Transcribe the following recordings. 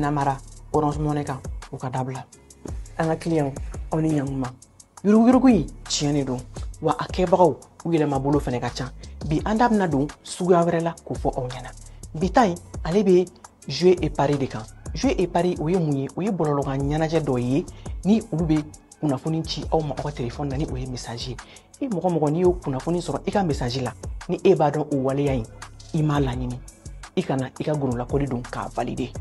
namara Orange Money kan, o ka dabila. An ka client, aw ni ɲankuma. Yuruguyurugu in tiɲɛ de don, wa a kɛbagaw u yɛlɛma bolo fɛnɛ ka ca. Bi an da bɛna don suguya wɛrɛ la k'o fɔ aw ɲɛna. Bi ta in, ale bɛ jouer et pari de kan. Jouer et pari, o ye mun ye? O ye bɔlɔlɔkan ɲɛnajɛ dɔ ye ni olu bɛ kunnafoni ci aw ma aw ka telefɔni na, ni o ye message ye. E mɔgɔ mɔgɔ n'i y'o kunnafoni sɔrɔ i ka message la, ni e b'a dɔn o waleya in i m'a laɲini, i kana i ka gololakɔli don k'a valider.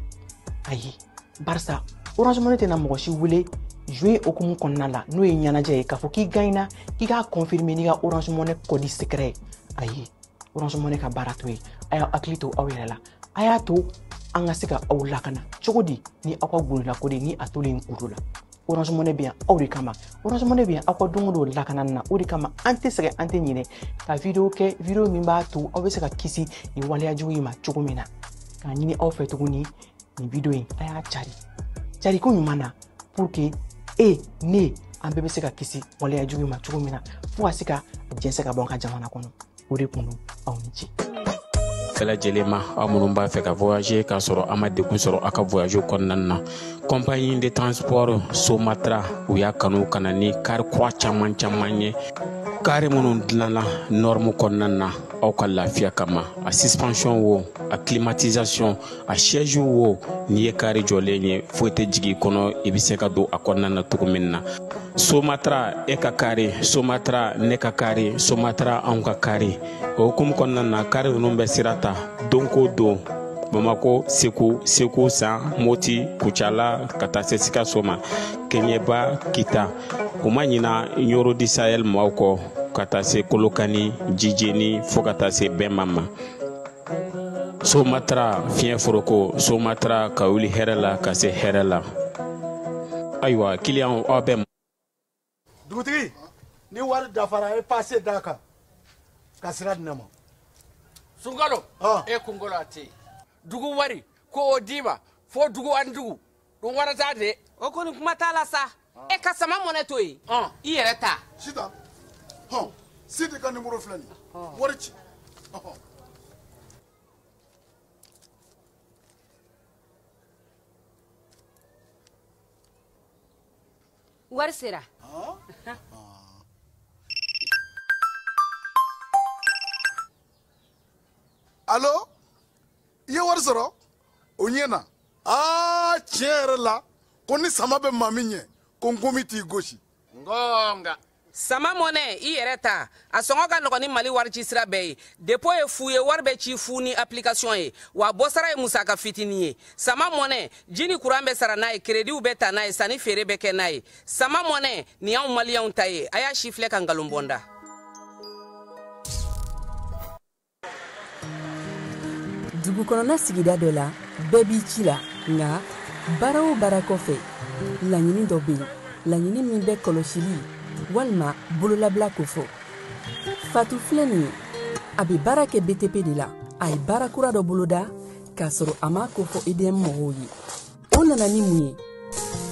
Ayi, barisa Orange Money tɛna mɔgɔ si wele jouer hokumu kɔnɔna la, n'o ye ɲɛnajɛ ye, k'a fɔ k'i gagnera k'i k'a confirmer n'i ka Orange Money code secret ye. Ayi, Orange Money ka baara t'o ye. A y'aw hakili to aw yɛrɛ la, a y'a to an ka se ka aw lakana cogo di ni aw ka gololakɔli ni a tolen kuru la. Orange Money bɛ yan aw de kama. Orange Money bɛ yan aw ka don o don lakana na. O de kama an tɛ sɛgɛn, an tɛ ɲinɛ ka video kɛ, video min b'a to aw bɛ se ka kisi nin waleya jugu in ma cogo min na. K'a ɲini aw fɛ tuguni, nin video in a y'a cari cari ko ɲuman na, pour que e ne an bɛɛ bɛ se ka kisi waleya jugu in ma cogo min na, fo ka se ka jɛnsɛn ka bɔ an ka jamana kɔnɔ. O de kun don, aw ni ce. Bɛɛ lajɛlen ma, aw minnu b'a fɛ ka voyager k'a sɔrɔ a ma degun sɔrɔ aw ka voyage kɔnɔna na, compagnie de transport Somatra u y'a kanu ka na ni car kura caman caman ye, car minnu dilanna norme kɔnɔna na aw ka lafiya kama. A suspension wo, a climatisation, a siège wo, n'i ye car jɔlen ye foyi tɛ jigin i kɔnɔ, i bɛ se ka don a kɔnɔna na cogo min na. Somatra e ka kari, Somatra ne ka kari, Somatra anw ka kari. O hukumu kɔnɔna na, kari ninnu bɛ sira ta don ko don, Bamako, Segu, Segu San, Moti, Kucala, ka taa se Sikaso ma, Keɲeba, Kita. U ma ɲina Ɲoro di Sahel maaw kɔ, ka taa se Kolokani, Jijeni, fo ka taa se Bɛnma ma. Somatra fiɲɛ foroko, Somatra ka wuli hɛrɛ la ka se hɛrɛ la. Ayiwa, kiliyanw, aw bɛ Dugutigi, ni wari dafara, e passe d'a kan ka sira di ne ma. Sunkalo, e kunkolo a tɛ yen. Dugu wari ko o d'i ma fo dugu ani dugu dun wara t'a de. O kɔni kuma t'a la sa. E ka sama mɔnɛ to yen, i yɛrɛ ta. Sitan, hɔn, Sidi ka nimoro filɛ nin ye, wari ci. Wari sera. Alo, i ye wari sɔrɔ? O ɲɛna. Aa, tiɲɛ yɛrɛ la, ko ni sama bɛ maa min ɲɛ, ko nkomi t'i gosi. Ngonga. Sama mɔnɛ, i yɛrɛ ta. A sɔngɔ ka nɔgɔn ni Mali wari ci sira bɛɛ ye. Dépôt ye fu ye, wari bɛ ci fu ni application ye. Wa bɔsara ye musaka fitinin ye. Sama mɔnɛ, ji ni courant bɛ sara n'a ye, crédit bɛ ta n'a ye, sanni feere bɛ kɛ n'a ye. Sama mɔnɛ, nin y'anw maliyɛnw ta ye. A y'a si filɛ ka nkalon bɔ n da. Dugu kɔnɔna sigida dɔ la, bɛɛ b'i ci la, nka baara o baara kɔfɛ, laɲini dɔ bɛ yen, laɲini min bɛ kɔlɔsili walima bololabila kofɔ. Fatu filɛ nin ye, a bɛ baara kɛ BTP de la. A ye baara kura dɔ boloda k'a sɔrɔ a m'a kofɔ EDM mɔgɔw ye. O nana ni mun ye?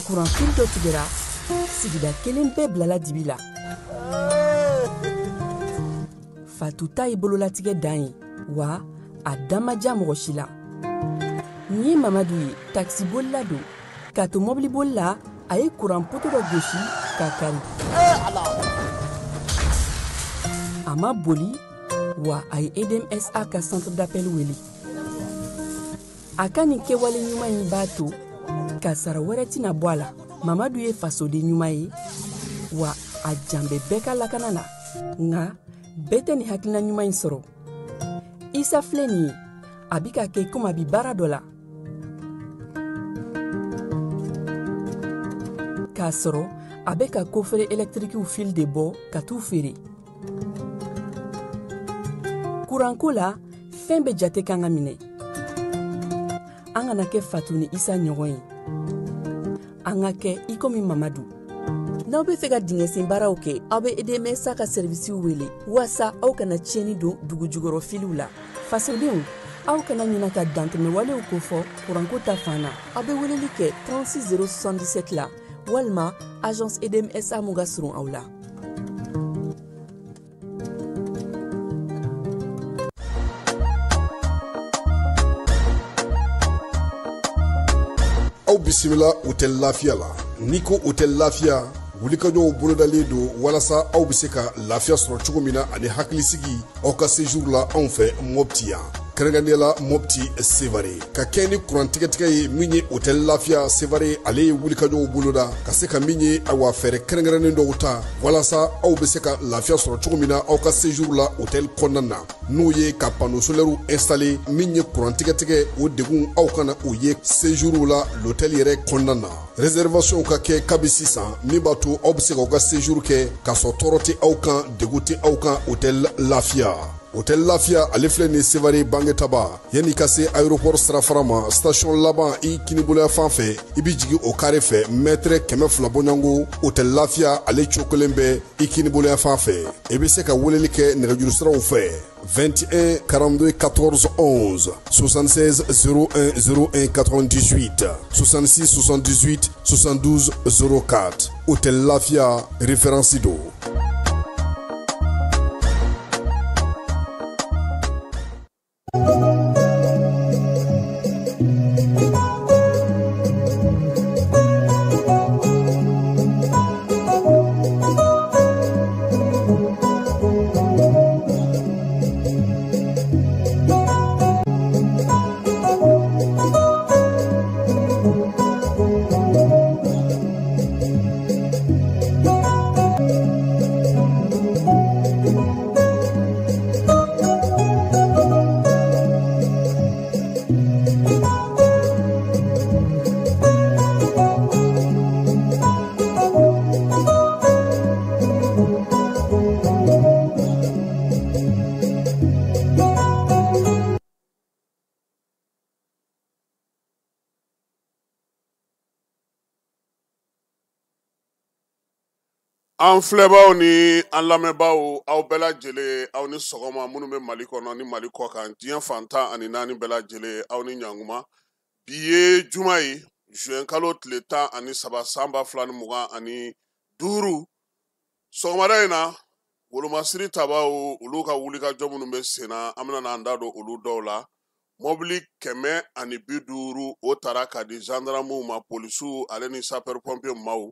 Kuranfili dɔ tigɛra, sigida kelen bɛɛ bilala dibi la. Fatu ta ye bololatigɛ dan ye, wa a da ma diya mɔgɔ si la. Nin ye Mamadu ye, takisibolila don. K'a to mɔbiliboli la, a ye kuran poto dɔ gosi k'a kari. A ma boli, wa a ye EDMSA ka centre d'appel wele. A ka nin kɛwale ɲuman in b'a to kasara wɛrɛ tɛna bɔ a la. Mamadu ye fasoden ɲuman ye, wa a jan bɛ bɛɛ ka lakana na. Nka bɛɛ tɛ nin hakilina ɲuman in sɔrɔ. Isa filɛ nin ye, a bɛ ka kɛ komi a bɛ baara dɔ la, k'a sɔrɔ a bɛ ka kofere ɛlɛtirikiw fil de bɔ ka t'u feere. Kuranko la, fɛn bɛɛ jate kan ka minɛ. An kana kɛ Fatu ni Isa ɲɔgɔn ye, an ka kɛ i komi Mamadu. N'aw bɛ fɛ ka dingɛsen baaraw kɛ, aw bɛ EDMSA ka sɛrivisiw wele waasa aw kana tiɲɛni don dugu jukɔrɔ filiw la. Fasodenw, aw kana ɲina ka dantɛmɛwalew kofɔ kuranko ta fan na. Aw bɛ weleli kɛ 36 077 la walima agence EDMSA mun ka surun aw la. Aw bisimila Hôtel Lafiya la. N'i ko Hôtel Lafiya, wulikajɔw bolodalen don walasa aw bɛ se ka lafiya sɔrɔ cogo min na ani hakilisigi aw ka séjour la anw fɛ Mopti yan. Kɛrɛnkɛrɛnnenya la Mopti Sevare. Ka kɛ ni kuran tigɛtigɛ ye min ye Hôtel Lafiya Sevare, ale ye wulikajɔw boloda ka se ka min ye awa fɛɛrɛ kɛrɛnkɛrɛnnen dɔw ta walasa aw bɛ se ka lafiya sɔrɔ cogo min na aw ka séjour la hôtel kɔnɔna na. N'o ye ka panneau solaire installé min ye kuran tigɛtigɛ o degun aw kana o ye séjour la l'hôtel yɛrɛ kɔnɔna na. Réservation ka kɛ kabi sisan min b'a to aw bɛ se k'aw ka séjour kɛ k'a sɔrɔ tɔɔrɔ tɛ aw kan, degun tɛ aw kan Hôtel Lafiya. Hôtel Lafiya ale filɛ nin Sevare Bangetaba. Yanni ka se aéroport sirafara ma, station laban i kiniboloya fan fɛ, i bɛ jigin o carré fɛ mètre 200 bɔɲɔgɔnko. Hôtel Lafiya ale cokolen bɛ i kiniboloya fan fɛ. I bɛ se ka weleli kɛ nɛgɛjuru siraw fɛ 21 42 14 11, 76 01 01 98, 66 78 72 04. Hôtel Lafiya référence don. An filɛbaw ni an lamɛnbaw, aw bɛɛ lajɛlen, aw ni sɔgɔma minnu bɛ Mali kɔnɔ ni Mali kɔ kan, diɲɛ fantan ani naani bɛɛ lajɛlen, aw ni ɲankuma. Bi ye juma ye, juin kalo tile 13 san 2025. Sɔgɔmada in na, wolomasiri tabaw olu ka wulikajɔ minnu bɛ sen na, an bɛna n'an da don olu dɔw la. Mɔbili 150 o tara ka di gendarmew ma, polisiw ale ni sapeur pompier maaw.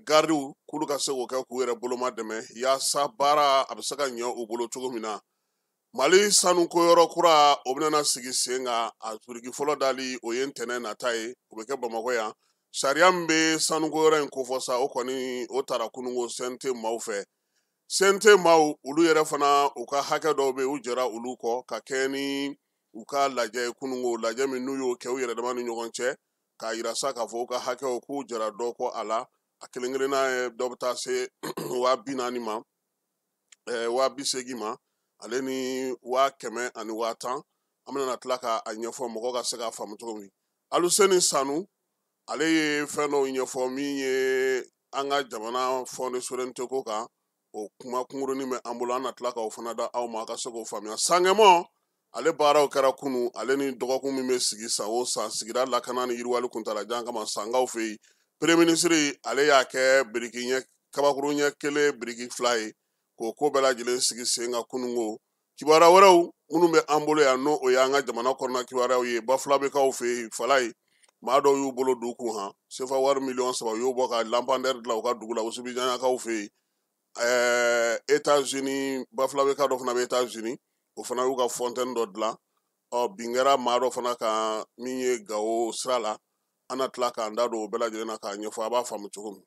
Gardiw k'olu ka se k'o kɛ k'u yɛrɛ boloma dɛmɛ yaasa baara a bɛ se ka ɲɛ u bolo cogo min na. Mali sanuko yɔrɔ kura o bɛna sigi sen kan, a biriki fɔlɔ dali o ye ntɛnɛn nata ye, o bɛ kɛ Bamakɔ yan. Sariya min bɛ sanuko yɔrɔ in kofɔ sa, o kɔni o tara kununko CNT maaw fɛ. CNT maaw olu yɛrɛ fana u ka hakɛ dɔw bɛ yen, u jɛra olu kɔ ka kɛ ni u ka lajɛ ye kununko, lajɛ min n'u y'o kɛ u yɛrɛ dama ni ɲɔgɔn cɛ k'a yira sa k'a fɔ u ka hakɛw k'u jɛra dɔ kɔ a la. A kelen kelenna ye dɔ bɛ taa se 40,000 ma, 80,000 ma, ale ni 100,000 ani 10,000. An bɛna tila k'a ɲɛfɔ mɔgɔw ka se k'a faamu cogo min. Aluseni Sanu ale ye fɛn dɔw ɲɛfɔ min ye an ka jamana fond de souveraineté ko kan, o kuma kunkurunin bɛ an bolo, an na tila k'o fana da aw ma a ka se k'o faamuya. Sangɛmɔ ale baaraw kɛra kunu, ale ni dɔgɔkun min bɛ sigi san o san sigida lakana ni yiriwali kuntalajan kama sankaw fɛ yen. Premier ministre ale y'a kɛ biriki ɲɛ kabakuru ɲɛ kelen biriki fila ye k'o ko bɛɛ lajɛlen sigi sen kan kununko. Kibaruya wɛrɛw minnu bɛ an bolo yan, n'o y'an ka jamana kɔnɔna kibaruyaw ye, Bafulabekaw fɛ yen Falaye, maa dɔw y'u bolo d'u kun han, sefa wari 3 miliyɔn u y'o bɔ ka lampadaire dilan u ka dugu la Usubijanyakaw fɛ yen. États-Unis, Bafulabeka dɔ fana bɛ États-Unis, o fana y'u ka fontaine dɔ dilan. Ɔ bin kɛra maa dɔ fana kan min ye Gawo sira la, an na tila k'an da don o bɛɛ lajɛlen na k'a ɲɛfɔ a b'a faamu cogo min.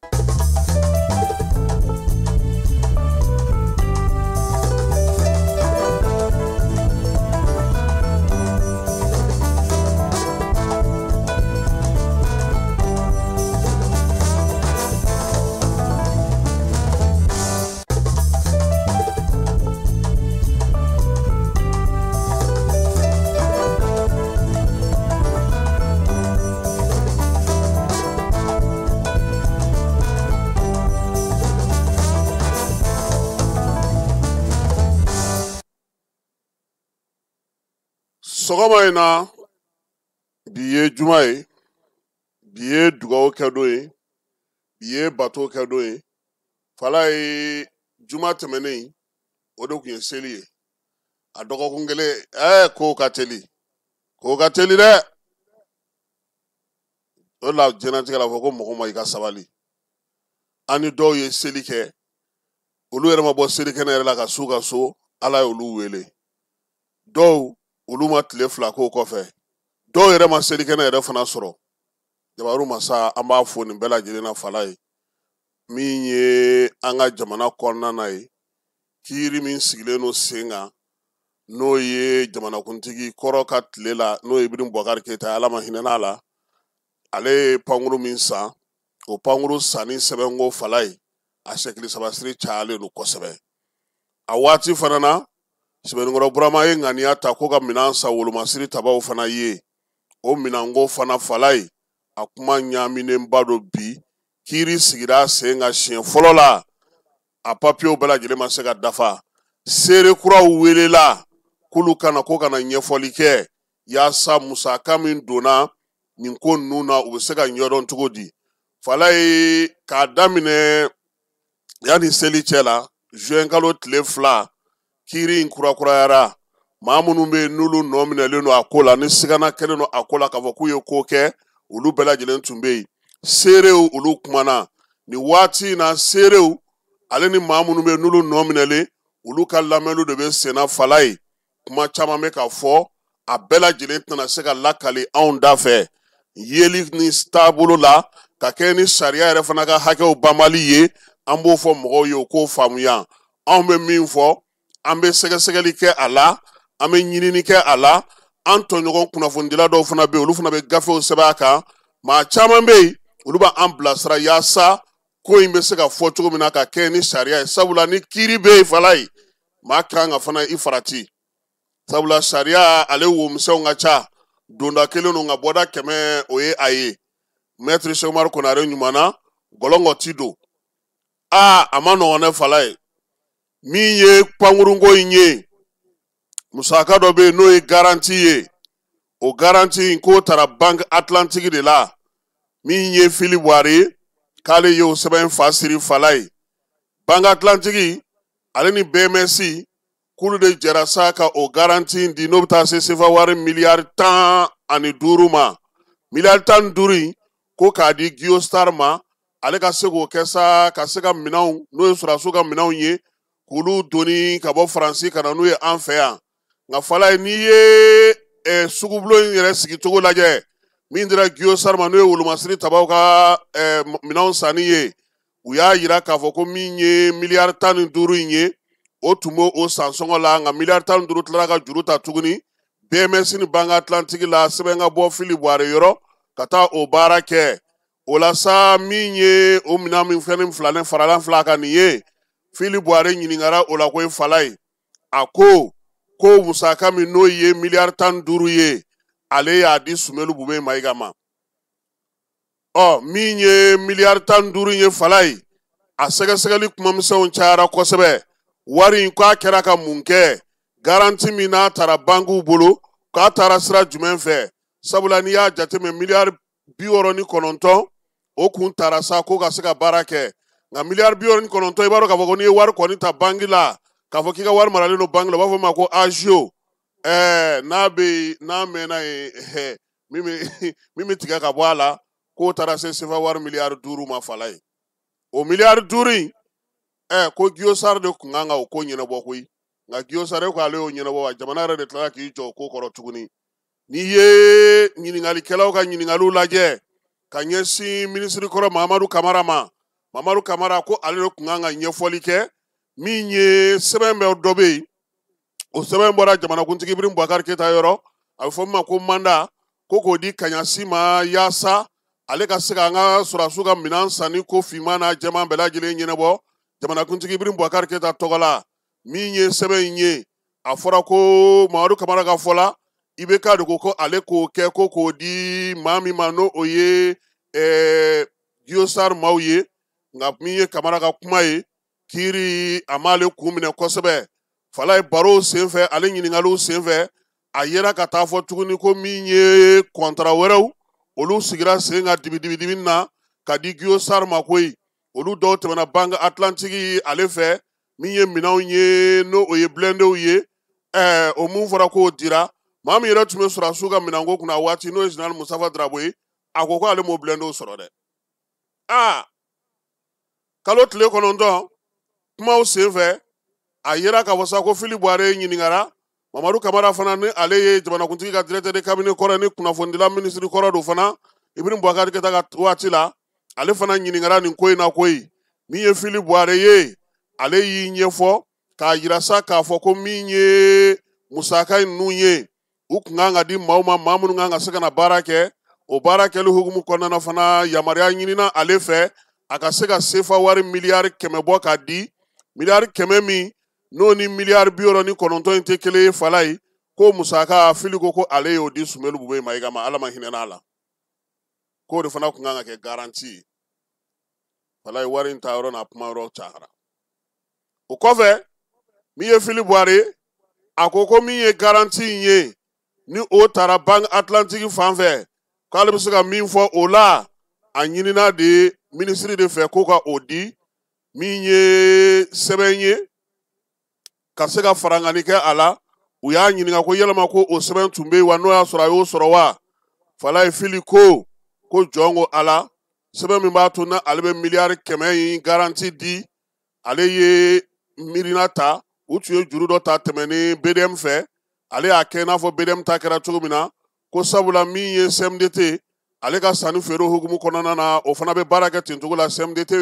Sɔgɔma in na, bi ye juma ye, bi ye dugawu kɛ don ye, bi ye bato kɛ don ye. Falaye, juma tɛmɛnen o de tun ye seli ye. A dɔgɔkun kelen, kow ka teli, kow ka teli dɛ. O de la diɲɛlatigɛ la fɔ ko mɔgɔ ma i ka sabali. An ni dɔw ye seli kɛ, olu yɛrɛ ma bɔ selikɛnɛ yɛrɛ la ka s'u ka so, Ala y'olu wele. Dɔw olu ma tile 2 k'o kɔfɛ, dɔw yɛrɛ ma selikɛnɛ yɛrɛ fana sɔrɔ. Jabaru masa, an b'a fo nin bɛɛ lajɛlen na fala ye. Min ye an ka jamana kɔnɔna na ye, kiiri min sigilen don sen kan, n'o ye jamanakuntigi kɔrɔ ka tile la, n'o ye Ibrahim Boubacar Keita, Ala ma hinɛ n'a la, ale ye pankuru min san, o pankuru sanni sɛbɛnko fala ye, a sɛkili saba siri cayalen don kosɛbɛ. A waati fana na, Sɛbɛnnikɔrɔ Burama ye ŋaniya ta ko ka minɛn san wolomasiri tabaw fana ye. O minɛnko fana fala ye, a kuma ɲaaminenba don bi. Kiiri sigira sen kan siɲɛ fɔlɔ la, a papiyew bɛɛ lajɛlen ma se ka dafa. Seere kuraw welela k'olu kana ko kana ɲɛfɔli kɛ yaasa musaka min donna nin ko ninnu na, u bɛ se ka ɲɛdɔn cogo di. Fala ye k'a daminɛ yanni seli cɛ la, juin kalo tile 2, kiiri in kurakurayara. Maa minnu bɛ yen n'olu nɔ minɛlen don a ko la, ni sigana kɛlen don a ko la k'a fɔ k'u ye ko kɛ, olu bɛɛ lajɛlen tun bɛ yen. Seerew olu kumana nin waati in na, seerew ale ni maa minnu bɛ yen n'olu nɔ minɛlen, olu ka lamɛnniw de bɛ senna fala ye. Kuma caman bɛ ka fɔ, a bɛɛ lajɛlen tɛna se ka lakali anw da fɛ yeli ni taabolo la, ka kɛ ni sariya yɛrɛ fana ka hakɛw banbali ye. An b'o fɔ mɔgɔw ye, u k'o faamuya. Anw bɛ min fɔ, an bɛ sɛgɛsɛgɛli kɛ a la, an bɛ ɲinini kɛ a la. An tɔɲɔgɔn kunnafonidila dɔw fana bɛ yen, olu fana bɛ gafew sɛbɛn a kan. Maa caman bɛ yen, olu b'an bilasira yaasa ko in bɛ se ka fɔ cogo min na ka kɛ ni sariya ye. Sabula ni kiiri bɛ yen fala ye, maa kan ka fana i farati. Sabula sariya ale womisɛnw ka ca, donda kelen don, nka bɔda 100 o ye a ye. Maître Cheikh Umaru Konare ɲuman na, gɔlɔngɔ ti don. Aa, a ma nɔgɔn ne fala ye. Min ye pankurunko in ye, musaka dɔ bɛ yen n'o ye garanti ye. O garanti in k'o taara Banque Atlantique de la. Min ye Fili Buwari ye, k'ale y'o sɛbɛn fa siri fala ye. Banque Atlantique ale ni BMS k'olu de jɛra sa ka o garanti in di, n'o bɛ taa se sefa wari miliyari 15 ma. Miliyari 15 in ko k'a di Guiostar ma, ale ka se k'o kɛ sa ka se ka minɛnw, n'o ye sɔrɔdasiw ka minɛnw ye, k'olu doni ka bɔ Faransi ka na n'u ye an fɛ yan. Nka fala ye, n'i ye sugubulon in yɛrɛ sigicogo lajɛ, min dira Guiostar ma, n'o ye wolomasiri tabaw ka minɛnw sanni ye, u y'a yira k'a fɔ ko min ye miliyari 15 in ye, o tun b'o o san sɔngɔ la. Nka miliyari 15 tilara ka juru ta tuguni BMS ni Banque Atlantique la, sɛbɛn ka bɔ Fili Buwari yɔrɔ ka taa o baara kɛ. O la sa, min ye o minɛn min fɛn filanan faralan fila kan nin ye, Fili Buwari ɲininkara o la ko ye fala ye. A ko ko musaka min n'o ye miliyari 15 ye, ale y'a di Sumelu Bube Mayiga ma. Ɔ, min ye miliyari 15 ye fala ye, a sɛgɛsɛgɛli kumamisɛnw cayara kosɛbɛ. Wari in k'a kɛra ka mun kɛ, garanti min n'a taara bankiw bolo, k'a taara sira jumɛn fɛ? Sabula n'i y'a jateminɛ, miliyari 69 o kun taara sa ko ka se ka baara kɛ. Nka miliyari 69, i b'a dɔn k'a fɔ ko n'i ye wari kɔni ta banki la, k'a fɔ k'i ka wari maralen don banki la, u b'a fɔ ma ko agio. N'a bɛ yen, n'a mɛnna yen, min bɛ tigɛ ka bɔ a la, k'o taara se sefa wari miliyari 5 ma fala ye. O miliyari 5 in, ko Guiostar de kun kan ka o ko ɲɛnabɔ koyi. Nka Guiostar ko ale y'o ɲɛnabɔ wa, jamana yɛrɛ de tilala k'i jɔ o ko kɔrɔ tuguni. N'i ye ɲininkalikɛlaw ka ɲininkaliw lajɛ ka ɲɛsin minisiri kɔrɔ Mamadu Kamara ma, Mamadu Kamara ko ale de kun kan ka ɲɛfɔli kɛ. Min ye sɛbɛn bɛ dɔ bɛ yen, o sɛbɛn bɔra jamanakuntigi Ibrahim Boubacar Keita yɔrɔ, a bɛ fɔ min ma ko manda, ko k'o di Kaɲasi ma yaasa ale ka se k'an ka sɔrɔdasiw ka minɛn sanni ko finman n'a jɛman bɛɛ lajɛlen ɲɛnabɔ jamanakuntigi Ibrahim Boubacar Keita tɔgɔ la. Min ye sɛbɛn in ye, a fɔra ko Mamadu Kamara ka fɔ la, IBK de ko ko ale k'o kɛ, ko k'o di maa min ma, n'o ye Guiostar maaw ye. Nka min ye Kamara ka kuma ye, kiiri a m'ale kun minɛ kosɛbɛ. Fala ye barow senfɛ, ale ɲininkaliw senfɛ, a yera ka taa fɔ tuguni ko min ye kɔntara wɛrɛw, olu sigira sen kan dibidibidibi na ka di Guiostar ma koyi. Olu dɔw tɛmɛna Banque Atlantique ale fɛ, min ye minɛnw ye, n'o o ye blindéw ye. O mun fɔra k'o dira maa min yɛrɛ tun bɛ sɔrɔdasiw ka minɛnko kunna a waati, n'o ye Général Mustafa Darabo ye, A ko ko ale m'o blindéw sɔrɔ dɛ. Aa, kalo tile 9 kumaw senfɛ, a yera k'a fɔ sa ko Fili Buware ɲininkara. Mamadu Kamara fana, ni ale ye jamanakuntigi ka directeur de cabinet kɔrɔ ni kunnafonidila minisiri kɔrɔ don fana Ibrahim Boubacar Keita ka waati la, ale fana ɲininkara nin ko in na koyi. Min ye Fili Buware ye, ale y'i ɲɛfɔ k'a yira sa k'a fɔ ko min ye musaka ninnu ye, u kun kan ka di maaw ma, maa minnu kan ka se ka na baara kɛ. O baara kɛli hukumu kɔnɔna fana, yamaruya ɲinina ale fɛ a ka se ka sefa wari miliyari 100 bɔ k'a di. Miliyari 100 min n'o ni miliyari 69 in tɛ kelen ye, fala ye ko musaka, Fili ko ko ale y'o di Sumelu Bube Mayiga ma, Ala ma hinɛ n'a la, k'o de fana kun kan ka kɛ garantie ye. Fala ye, wari in ta yɔrɔ n'a kuma yɔrɔ cayara. O kɔfɛ, min ye Fili Buware, a ko ko min ye garantie in ye, ni o taara Banque Atlantique fan fɛ, k'ale bɛ se ka min fɔ o la, a ɲinina de minisiri de fɛ ko ka o di. Min ye sɛbɛn ye ka se ka farangani kɛ a la, u y'a ɲininka ko yalama ko o sɛbɛn tun bɛ yen wa, n'o y'a sɔrɔ a y'o sɔrɔ wa. Falaye Fili ko ko jɔn ko Ala, sɛbɛn min b'a to na ale bɛ miliyari 100 in garantie di, ale ye miirina ta, u tun ye juru dɔ ta tɛmɛ ni BDM fɛ, ale y'a kɛ i n'a fɔ BDM ta kɛra cogo min na, ko sabula min ye CMDT, ale ka sanni feere hukumu kɔnɔna na, o fana bɛ baara kɛ ten cogo la. CMDT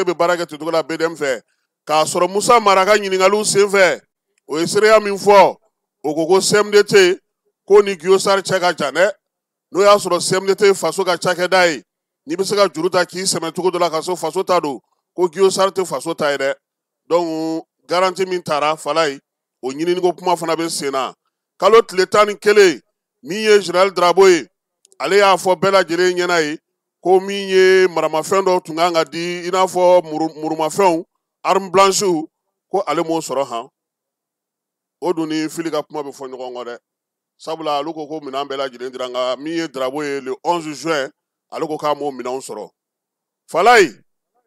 bɛ baara kɛ ten cogo la BDM fɛ. K'a sɔrɔ Musa Mara ka ɲininkaliw senfɛ, o ye seereya min fɔ, o ko ko CMDT ko ni Guiosar cɛ ka jan dɛ. N'o y'a sɔrɔ CMDT faso ka cakɛda ye, n'i bɛ se ka juru ta k'i sɛmɛ cogo dɔ la ka sɔrɔ faso ta don, ko Guiosar tɛ faso ta ye dɛ. Donc garantie min taara, Falaye, o ɲininiko kuma fana bɛ sen na. Kalo tile 11, min ye général Drabo ye, ale y'a fɔ bɛɛ lajɛlen ɲɛna ye ko min ye maramafɛn dɔw tun kan ka di, i n'a fɔ murumafɛnw, arme blanche, ko ale m'o sɔrɔ han. O dun ni Fili ka kuma bɛ fɔ ɲɔgɔn kɔ dɛ, sabula olu ko ko minɛn bɛɛ lajɛlen dira, nka min ye Drabo ye, le 11 juin, ale ko k'a m'o minɛnw sɔrɔ. Falaye,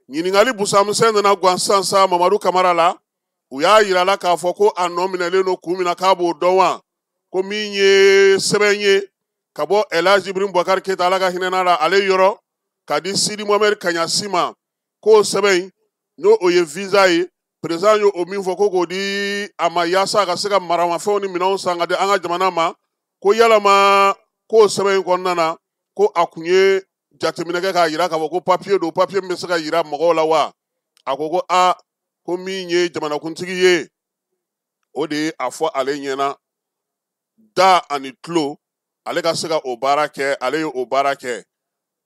ɲininkali busamisɛn nana gan sisan sa Mamadu Kamara la. U y'a yira la k'a fɔ ko a nɔ minɛlen don kun min na, k'a b'o dɔn wa, ko min ye sɛbɛn ye ka bɔ El Hadj Ibrahim Boubacar Keita, Ala ka hinɛ n'a la, ale yɔrɔ ka di Sidi Mohamed Kaɲasi ma, k'o sɛbɛn in, n'o o ye visa ye, président ye o min fɔ ko k'o di a ma yaasa a ka se ka maramafɛnw ni minɛnw san ka di an ka jamana ma, ko yalama k'o sɛbɛn in kɔnɔna na, ko a kun ye jateminɛ kɛ k'a yira k'a fɔ ko papiye don, papiye min bɛ se ka yira mɔgɔw la wa. A ko ko aa, ko min ye jamanakuntigi ye, o de ye a fɔ ale ɲɛna da ani tulo, ale ka se ka o baara kɛ, ale ye o baara kɛ.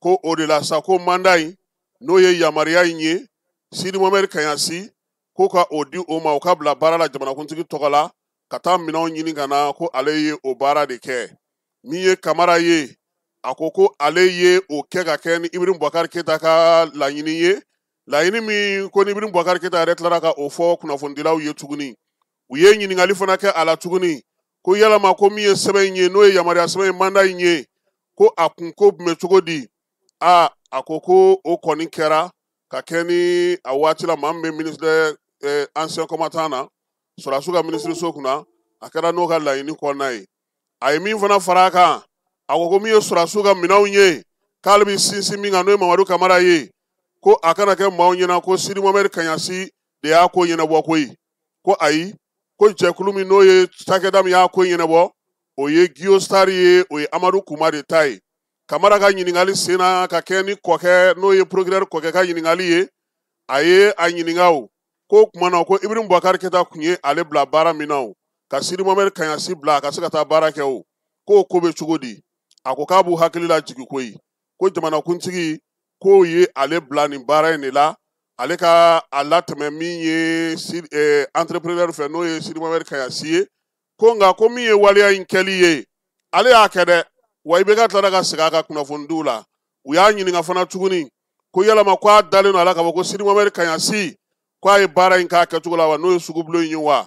Ko o de la sa, ko mandat in, n'o ye yamaruya in ye, Sidi Mohamed Kaɲasi ko ka o di o ma, o ka bila baara la jamanakuntigi tɔgɔ la ka taa minɛnw ɲini ka na, ko ale ye o baara de kɛ. Min ye Kamara ye, a ko ko ale ye o kɛ ka kɛ ni Ibrahim Boubacar Keita ka laɲini ye, laɲini min ko ni Ibrahim Boubacar Keita yɛrɛ tilara ka o fɔ kunnafonidilaw ye tuguni. U ye ɲininkali fana kɛ a la tuguni ko yalama ko min ye sɛbɛn in ye, n'o ye yamaruya sɛbɛn ye, mandat in ye, ko a kun ko tun bɛ cogo di. A a ko ko o kɔni kɛra ka kɛ ni a waati la, maa min bɛ ministre ancien combattant na, sɔrɔdasiw ka minisiriso kunna, a kɛra n'o ka laɲini kɔnɔna ye. A ye min fana fara a kan, a ko ko min ye sɔrɔdasiw ka minɛnw ye, k'ale bɛ sinsin min kan, n'o ye Mamadu Kamara ye, ko a kana kɛ maaw ɲɛna ko Sidi Mohamed Kaɲasi de y'a ko ɲɛnabɔ koyi. Ko ayi, ko jɛkulu min, n'o ye cakɛda min y'a ko ɲɛnabɔ, o ye Guiostar ye, o ye Amadu Kuma de ta ye. Kamara ka ɲininkali sen na ka kɛ ni kɔkɛ, n'o ye procureur kɔkɛ ka ɲininkali ye, a ye a ɲininka o ko kuma na ko Ibrahim Boubacar Keita kun ye ale bila baara min na, o ka Sidi Mohamed Kaɲasi bila a ka se ka taa baara kɛ, o k'o ko bɛ cogo di. A ko k'a b'u hakili lajigin koyi, ko jamanakuntigi k'o ye ale bila nin baara in de la, ale ka a latɛmɛ min ye entrepreneur fɛ, n'o ye Sidi Mohamed Kaɲasi ye, ko nka ko min ye waleya in kɛli ye, ale y'a kɛ dɛ. Wa IBK tilara ka segin a ka kunnafonidiw la. U y'a ɲininka fana tuguni ko yalama ko a dalen don a la k'a fɔ ko Sidi Mohamed Kaɲasi ko a ye baara in k'a kɛcogo la wa, n'o ye sugubulon in ye wa.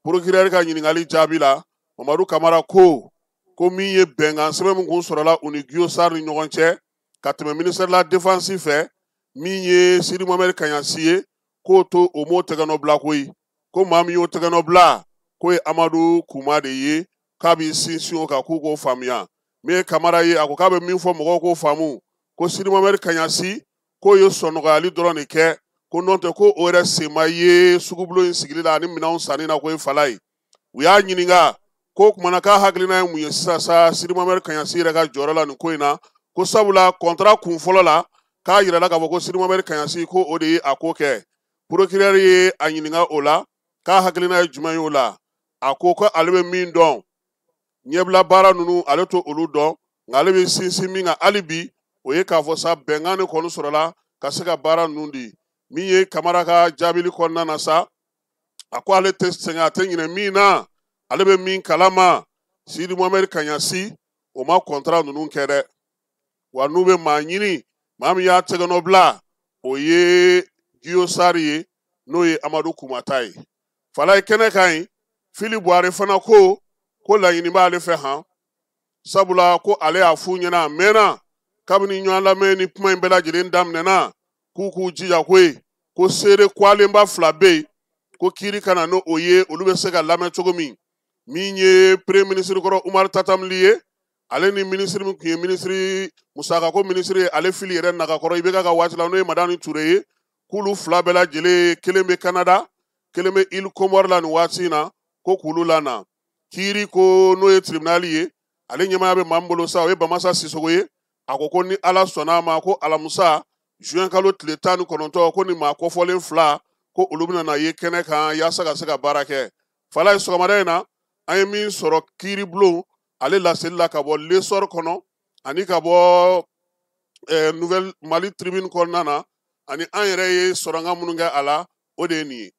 Procureur ka ɲininkali jaabi la, Mamadu Kamara ko ko min ye bɛnkan sɛbɛn min kun sɔrɔla u ni Guiosar ni ɲɔgɔn cɛ ka tɛmɛ ministère de la défense fɛ, min ye Sidi Mohamed Kaɲasi ye, k'o to o m'o tɛgɛnɔ bila koyi, ko maa min y'o tɛgɛnɔ bila, k'o ye Amadu Kuma de ye, k'a b'i sinsin o kan, k'u k'o faamuya. Min ye Kamara ye, a ko k'a bɛ min fɔ mɔgɔw k'o faamu, ko Sidi Mohamɛdi Kaɲasi k'o ye sɔnɔgɔyali dɔrɔn de kɛ, ko n'o tɛ ko o yɛrɛ sen ma ye sugubulon in sigili la ani minɛnw sanni na ko ye fala ye. U y'a ɲininka ko kumana k'a hakilina ye mun ye sisan sa Sidi Mohamɛdi Kaɲasi yɛrɛ ka jɔyɔrɔ la nin ko in na, ko sabula kɔntara kun fɔlɔ la k'a yirala k'a fɔ ko Sidi Mohamɛdi Kaɲasi ko o de ye a ko kɛ. Procureur ye a ɲininka o la k'a hakilina ye jumɛn ye o la, a ko ko ale bɛ min dɔn ɲɛbila baara ninnu ale t'o olu dɔn, nka ale bɛ sinsin min kan hali bi o ye k'a fɔ sa bɛnkan de kɔni sɔrɔla ka se ka baara ninnu di. Min ye Kamara ka jaabili kɔnɔna na sa, a ko ale tɛ sɛgɛn, a tɛ ɲinɛ min na, ale bɛ min kalama, Sidi Mohamɛdi Kaɲasi o ma kɔntara ninnu kɛ dɛ. Wa n'u bɛ maa ɲini, maa min y'a tɛgɛnɔ bila o ye Giyosari ye, n'o ye Amadu Kumata ye. Falaye kɛnɛ kan yen, Fili Buware fana ko ko laɲini b'ale fɛ han, sabula ko ale y'a f'u ɲɛna a mɛnna kabini ɲɔgɔn lamɛn ni kuma in bɛɛ lajɛlen daminɛna, k'u k'u jija koyi, ko seere kwalenba 2 bɛ yen, ko kiiri ka na n'o ye, olu bɛ se ka lamɛn cogo min. Min ye premier ministre kɔrɔ Umaru Tatamuli ye, ale ni ministre min tun ye ministre musakako ministre ye, ale Fili yɛrɛ nagakɔrɔ IBK ka waati la, n'o ye Madani Ture ye, k'olu 2 bɛɛ lajɛlen, kelen bɛ Canada, kelen bɛ Île Comore la nin waati in na, ko k'olu lana. Kiiri ko n'o ye tribunal ye, ale ɲɛmaaya bɛ maa min bolo sa, o ye Bamasa Sisogo ye. A ko ko ni Ala sɔnna a ma, ko alamisa juin kalo tile 19, ko ni maa kɔfɔlen 2 ko olu bɛna na ye kɛnɛ kan yaasa ka se ka baara kɛ. Falaye, sɔgɔmada in na an ye min sɔrɔ kiiribulon ale laseli la ka bɔ L'Essor kɔnɔ ani ka bɔ Nouvelle Mali Tribune kɔnɔna na, ani an yɛrɛ ye sɔrɔnka minnu kɛ a la, o de ye nin ye.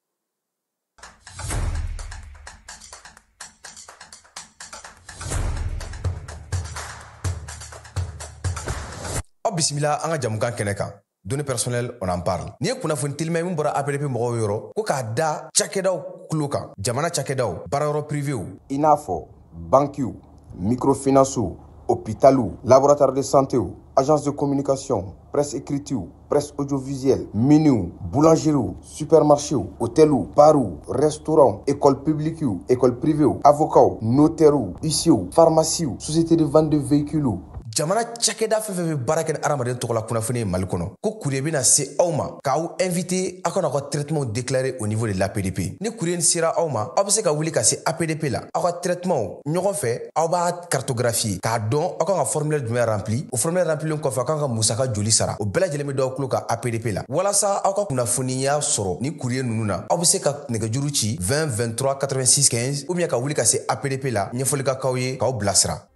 Aw bisimila an ka jamukan kɛnɛ kan. Données personnelles, on en parle. Ni ye kunnafoni telima ye min bɔra APDP mɔgɔw yɔrɔ, ko k'a da cakɛdaw tulo kan, jamana cakɛdaw, baarayɔrɔ privéw, i n'a fɔ bankiw, microfinancew, hôpitaliw, laboratoire de santéw, agence de communication, presse écritew, presse audiovisuelle, miniw, boulangeriew, supermarchéw, hôteliw, barw, restaurants, école publiquew, école privéew, avocats, notairew, huissierw, pharmaciew, société de vente de véhicules. Jamana cakɛda fɛn fɛn bɛ baara kɛ ni hadamaden tɔgɔ la kunnafoni ye Mali kɔnɔ, ko courrier bɛna se aw ma k'aw invité aw kana aw ka traitement déclarer au niveau de l'APDP. Ni courrier nin sera aw ma, aw bɛ se ka wuli ka se APDP la, aw ka traitement ɲɔgɔn fɛ, aw b'a cartographier k'a dɔn aw kan ka formulaire jumɛn rempli, o formulaire remplilen kɔfɛ aw kan ka musaka joli sara, o bɛɛ lajɛlen bɛ d'aw tulo kan APDP la. Walasa aw ka kunnafoniya sɔrɔ ni courrier ninnu na, aw bɛ se ka nɛgɛjuru ci 20 23 86 15 ou bien ka wuli ka se APDP la, ɲɛfɔli ka k'aw ye k'aw bilasira.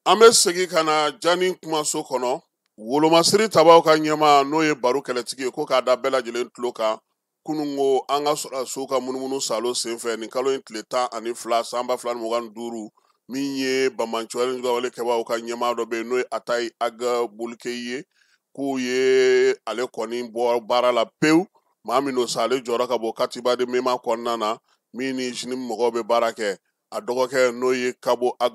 An bɛ segin ka na Jani kumaso kɔnɔ, wolomasiri tabaw ka ɲɛmaa n'o ye baro kɛlɛtigi ye, ko k'a da bɛɛ lajɛlen tulo kan kununko an ka sɔrɔdasiw ka munumunu salo senfɛ nin kalo in tile 12 san 2025, min ye banbaanciwale juguwale kɛbaaw ka ɲɛmaa dɔ bɛ yen n'o ye Atayi Aga Bolikeyi ye, k'u ye ale kɔni bɔ baara la pewu. Maa min don sa, ale jɔyɔrɔ ka bɔ Katiba de Mema kɔnɔna na, min ni JNIM mɔgɔw bɛ baara kɛ. A dɔgɔkɛ n'o ye Kabo Ag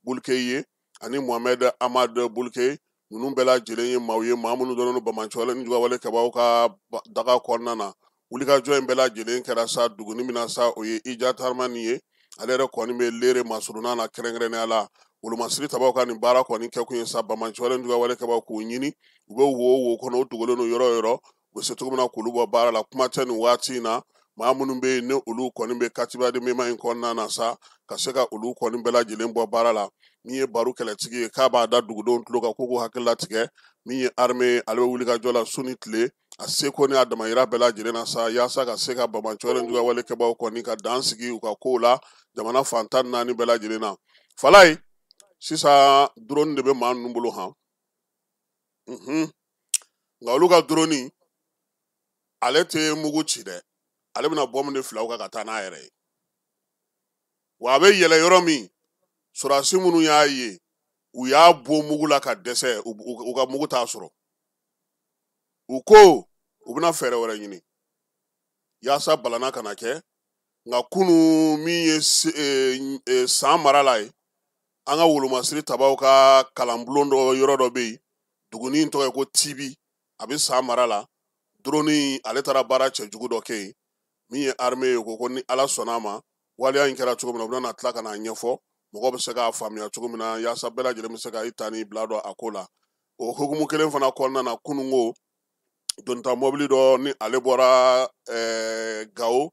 Bulikeyi ye ani Mohamed Ahmad Bulikeyi, ninnu bɛɛ lajɛlen ye maaw ye, maa minnu dɔnnen don banbaanciwale ni juguwale kɛbaaw ka daga kɔnɔna na. Wulikajɔ in bɛɛ lajɛlen kɛra sa duguni min na sa, o ye Ija Taramani ye, ale yɛrɛ kɔni bɛ Lere masurunna na kɛrɛnkɛrɛnnenya la. Wolomasiri tabaw ka nin baara kɔni kɛkun ye sa banbaanciwale ni juguwale kɛbaaw k'u ɲini, u bɛ wo wo kɔnɔ, u dogolen don yɔrɔ o yɔrɔ, u bɛ se cogo min na k'olu bɔ baara la. Kuma tɛ nin waati in na, maa minnu bɛ yen ni olu kɔni bɛ Katiba de Mema in kɔnɔna na sa, ka se ka olu kɔni bɛɛ lajɛlen bɔ baara la. Min ye baro kɛlɛtigi ye, k'a b'a da dugudenw tulo kan k'u k'u hakili latigɛ. Min ye armée, ale bɛ wuli ka jɔ la su ni tile, a seko ni a damayira bɛɛ lajɛlen na sa, yaasa ka se ka banbaanciwale ni juguwale kɛbaaw kɔni ka dan sigi u ka kow la jamana fan 14 bɛɛ lajɛlen na. Falaye, sisan drone de bɛ maa ninnu bolo han, nka olu ka drone ale tɛ mugu ci dɛ, ale bɛna bɔmu de fila u kan ka taa n'a yɛrɛ ye. Wa a bɛ yɛlɛ yɔrɔ min, sɔrɔdasi minnu y'a ye U y'a bon mugu la ka dɛsɛ, u ka mugu t'a sɔrɔ. U ko u bɛna fɛɛrɛ wɛrɛ ɲini yaasa balana kana kɛ. Nka kunu min ye San mara la ye, an ka wolomasiri tabaw ka kalanbulon dɔ yɔrɔ dɔ bɛ yen, duguni in tɔgɔ ye ko Tibi, a bɛ San mara la. Drone ale taara baara cɛjugu dɔ kɛ yen. Min ye armée ye, ko ni Ala sɔnna a ma, waleya in kɛra cogo min na, u bɛna tila ka n'a ɲɛfɔ mɔgɔw bɛ se k'a faamuya cogo min na, yaasa bɛɛ lajɛlen bɛ se ka i ta n'i bila dɔn a ko la. O hukumu kelen fana kɔnɔna na, kununko donta mɔbili dɔ ni ale bɔra Gawo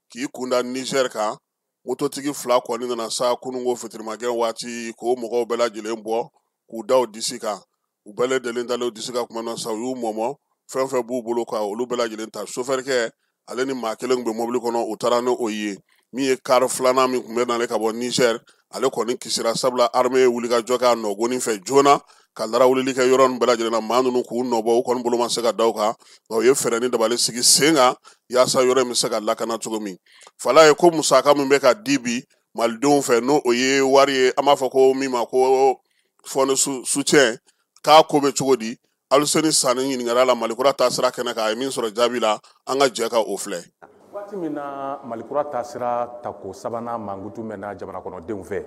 k'i kunda Niger kan, mototigi 2 kɔni nana sa kununko fitirimakɛ waati k'o mɔgɔw bɛɛ lajɛlen bɔ k'u da u disi kan. U bɛɛ lajɛlen dalen u disi kan kuma na sa, u y'u mɔmɔ, fɛn fɛn b'u bolo ka olu bɛɛ lajɛlen ta. Sofɛrikɛ ale ni maa kelen tun bɛ mobili kɔnɔ, u taara ni o ye. Min ye kari filanan min tun bɛ nalen ka bɔ Niger, ale kɔni kisira, sabula armée ye wulikajɔ kɛ a nɔgɔnin fɛ joona ka larawulili kɛ yɔrɔ ninnu bɛɛ lajɛlen na. Maa ninnu k'u nɔbɔ, u kɔni bolo ma se ka da u kan, nka u ye fɛɛrɛ ni dabali sigi sen kan yaasa yɔrɔ in bɛ se ka lakana cogo min. Fala ye ko musaka min bɛ ka di bi malidenw fɛ, n'o o ye wari ye, an b'a fɔ ko min ma ko fonds de soutien, k'a ko bɛ cogo di? Aluseni Sani ɲininkara la Malikura taasira kɛnɛ kan, a ye min sɔrɔ jaabi la, an ka jɛ ka o filɛ. Waati min na Malikura taasira tako sabanan mankutu mɛnna jamana kɔnɔdenw fɛ,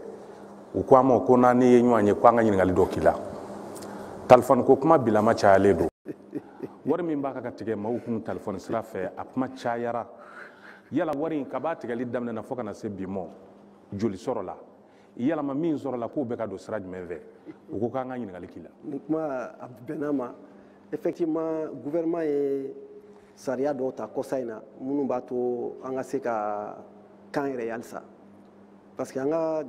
u ko an ma ko n'an ye ɲɔgɔn ye ko an ka ɲininkali dɔ k'i la. Talifɔni ko kuma bilama cayalen don. Wari min b'a ka tigɛ maaw kun talifɔni sira fɛ, a kuma cayara. Yala wari in kab'a tigɛli daminɛna fo ka na se bi ma, joli sɔrɔla? Yalama min sɔrɔla k'o bɛ ka don sira jumɛn fɛ? U ko k'an ka ɲininkali k'i la. Nin kuma a bɛnna ma. Effectivement, gouvernement ye sariya dɔw ta kɔsa in na minnu b'a to an ka se ka kan yɛrɛ ye halisa. Parce que an ka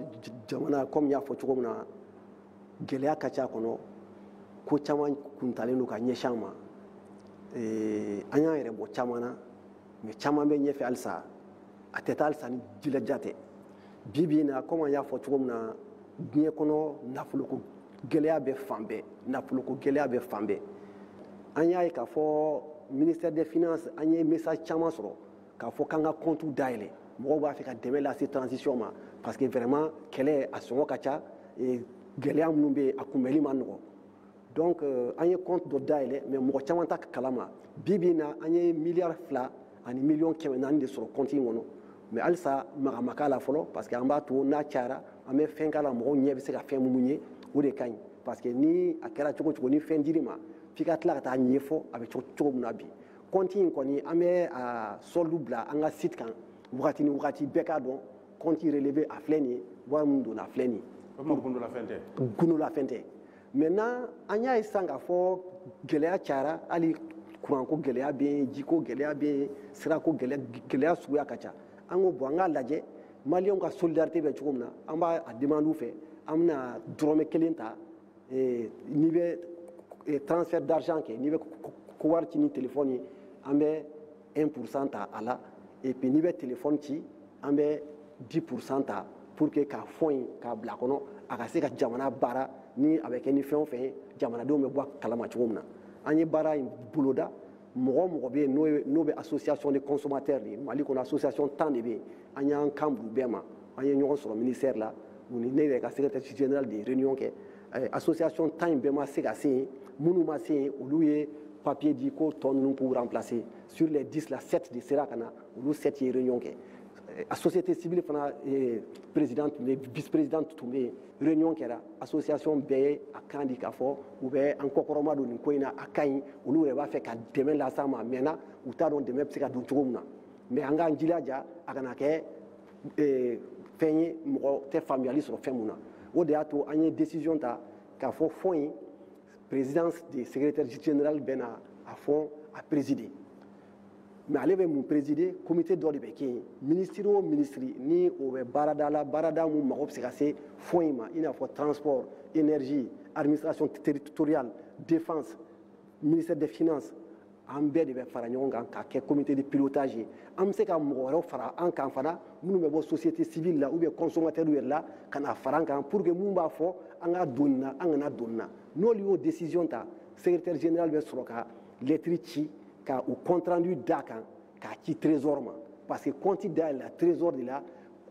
jamana, comme n y'a fɔ cogo min na, gɛlɛya ka ca a kɔnɔ, ko caman kuntalen don ka ɲɛsin an ma. An y'an yɛrɛ bɔ caman na, mais caman bɛ ɲɛfɛ halisa. A tɛ taa halisa ni jilaja tɛ. Bi bi in na, comme an y'a fɔ cogo min na, diɲɛ kɔnɔ nafoloko gɛlɛya bɛ fan bɛɛ, nafoloko gɛlɛya bɛ fan bɛɛ. An y'a ye k'a fɔ ministère des finances, an ye message caman sɔrɔ k'a fɔ k'an ka compte dayɛlɛ. Mɔgɔw b'a fɛ ka dɛmɛ lase transition ma, parce que vraiment kɛlɛ a sɔngɔ ka ca, gɛlɛya minnu bɛ yen a kunbɛli ma nɔgɔn. Donc an ye compte dɔ dayɛlɛ, mais mɔgɔ caman t'a kalama. Bi bi in na, an ye 2 400 000 000 de sɔrɔ compte in kɔnɔ. Mais halisa maga ma k'a la fɔlɔ, parce que an b'a to n'a cayara an bɛ fɛn k'a la, mɔgɔw ɲɛ bɛ se ka fɛn minnu ye, o de ka ɲi. Parce que ni a kɛra cogo cogo, ni fɛn dir'i ma, f'i ka tila ka taa ɲɛfɔ a bɛ cogo min na bi. Compte in kɔni, an bɛ a solde bila an ka site kan wagati ni wagati, bɛɛ k'a dɔn compte relevé a filɛ nin ye, wari min donna a filɛ nin ye. O tuma gundolafɛn tɛ? Gundolafɛn tɛ. Maintenant, an y'a ye sisan k'a fɔ gɛlɛya cayara, hali kuranko gɛlɛya bɛ yen, jiko gɛlɛya bɛ yen, sirako gɛlɛya suguya ka ca. An ko bon, an k'a lajɛ maliyɛnw ka solidarité bɛ cogo min na, an b'a a demande u fɛ, an bɛna dɔrɔmɛ kelen ta. N'i bɛ transfert d'argent kɛ, n'i bɛ ko wari ci ni téléphone ye, an bɛ 1% ta a la, et puis n'i bɛ téléphone ci, an bɛ 10% ta, pour que k'a fond in k'a bila kɔnɔ, a ka se ka jamana baara. Ni a bɛ kɛ ni fɛn o fɛn ye, jamanadenw bɛ bɔ a kalama cogo min na. An ye baara in boloda. Mɔgɔ o mɔgɔ bɛ yen n'o bɛ association de consommateurs de ye Mali kɔnɔ, association 10 de bɛ yen, an y'an kan b'u bɛɛ ma. An ye ɲɔgɔn sɔrɔ ministère la, u ni ne yɛrɛ ka secrétaire général de ye réunion kɛ. Association 10 in bɛɛ ma se ka se yen. Minnu ma se yen, olu ye papier di ko tɔ ninnu k'u remplacer. Sur les 10 la, 7 de sera ka na, olu 7 ye réunion kɛ. A société civile fana, président tun bɛ, vice président tun bɛ yen, réunion kɛra. Association bɛɛ ye a kan di k'a fɔ u bɛ an kɔkɔrɔma don nin ko in na, a ka ɲi, olu yɛrɛ b'a fɛ ka dɛmɛ las'an ma. Maintenant, u t'a dɔn dɛmɛ bɛ se ka don cogo min na, mais an k'an jilaja a kana kɛ fɛn ye mɔgɔ tɛ faamuyali sɔrɔ fɛn mun na. O de y'a to an ye décision ta k'a fɔ fonds in, présidence du secrétaire général bɛ na a fond a présider. Mais ale bɛ mun présider? Comité dɔ de bɛ kɛ yen, ministre o ministre ni o bɛ baarada la, baarada mun mago bɛ se ka se fonds in ma, i n'a fɔ transport, énergie, administration territoriale, défense, ministère des finances, an bɛɛ de bɛ fara ɲɔgɔn kan k'a kɛ comité de pilotage ye. An bɛ se ka mɔgɔ wɛrɛw fara an kan fana, minnu bɛ bɔ société civile la ou bien consommateur yɛrɛ la, ka na fara an kan, pour que mun b'a fɔ an ka don nin na, an kana don nin na. N'olu y'o décision ta, secrétaire général bɛ sɔrɔ ka lettre ci ka o compte rendu d'a kan k'a ci trésor ma, parce que compte dayɛlɛla trésor de la,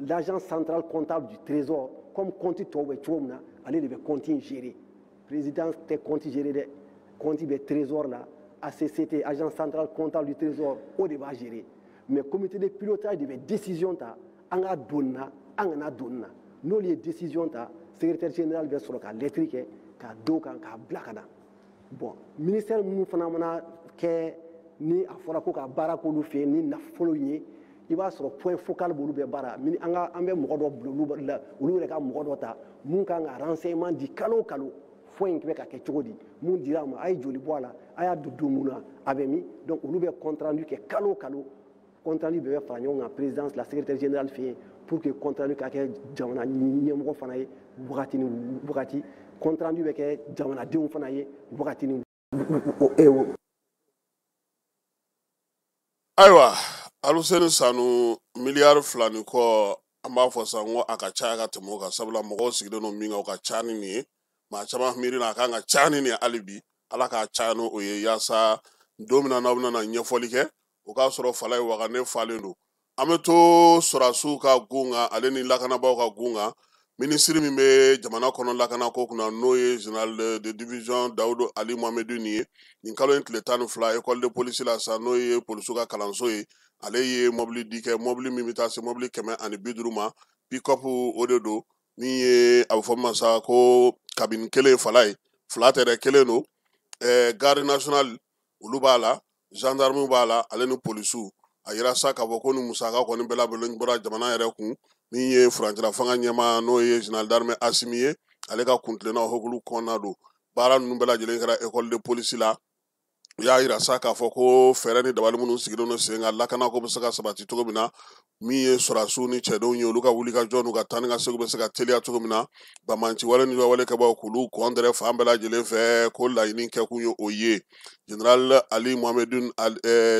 l'agence centrale comptable du trésor, comme compte tɔw bɛ cogo min na, Ale de bɛ compte in gérer. Président tɛ compte gérer dɛ, compte bɛ trésor la, ACCT, agence centrale comptable du trésor, o de b'a gérer. Mais comité de pilotage de bɛ décision ta, an ka don nin na, an kana don nin na. N'olu ye décision ta, secrétaire général bɛ sɔrɔ ka lettre kɛ k'a d'o kan k'a bila ka na. Bon, ministère minnu fana mana kɛ ni a fɔra ko ka baara k'olu fɛ yen ni nafolo in ye, i b'a sɔrɔ point focal b'olu bɛɛ baara. An ka an bɛ mɔgɔ dɔ bila olu la, olu yɛrɛ ka mɔgɔ dɔ ta mun kan ka renseignement di kalo o kalo, fɔ in bɛ ka kɛ cogo di, mun dira a ma, a ye joli bɔ a la, a y'a don mun na, a bɛ min. Donc olu bɛ compte rendu kɛ kalo o kalo, compte rendu bɛɛ bɛ fara ɲɔgɔn kan présidence la, secrétaire général fɛ yen, pour que compte rendu ka kɛ jamana ɲɛmɔgɔ fana ye wagati ni wagati, compte rendu bɛ kɛ jamanadenw fana ye wagati ni. Ayiwa, Aluseni Sanu, 2.5 miliyari kɔ, an b'a fɔ sa ko a ka caya ka tɛmɛ o kan, sabula mɔgɔw sigilen don min kan, o ka ca ni nin ye. Maa caman miiri na a kan ka ca ni nin ye. Hali bi Ala k'a caya n'o ye, yaasa don min na n'aw bɛna ɲɛfɔli kɛ, o k'a sɔrɔ fala ye wagane falen don. An bɛ to sɔrɔdasiw ka gun kan, ale ni lakanabaaw ka gun kan. Minisiri min bɛ jamana kɔnɔ lakanako kunna, n'o ye général de division Dawudu Ali Mohamedou nin ye, nin kalo in tile 12, école de police la sa, n'o ye polisiw ka kalanso ye, ale ye mɔbili di kɛ, mɔbili min bɛ taa se mɔbili 150 ma, pick-up o de don, min ye a bɛ fɔ min ma sa ko cabine kelen fala ye, fila tɛ dɛ, kelen don. Garde nationale olu b'a la, gendarme b'a la, ale ni polisiw. A yira sa k'a fɔ ko ni musaka kɔni bɛɛ lajɛlen bɔra jamana yɛrɛ kun, min ye furancɛla fanga ɲɛmaa, n'o ye général d'armée Asimi ye, ale ka kuntilenna hokumu kɔnɔna don. Baara ninnu bɛɛ lajɛlen kɛra école de police la. U y'a yira sa k'a fɔ ko fɛɛrɛ ni dabali minnu sigilen don sen kan, lakanako bɛ se ka sabati cogo min na, min ye sɔrɔdasiw ni cɛdenw ye, olu ka wulikajɔ n'u ka taa ni ka segin bɛ se ka teliya cogo min na, banbaanci wale ni wale kɛbaaw k'olu kɔndɛrɛ fan bɛɛ lajɛlen fɛ, ko laɲini kɛkun ye o ye. Général Ali Mohamedou,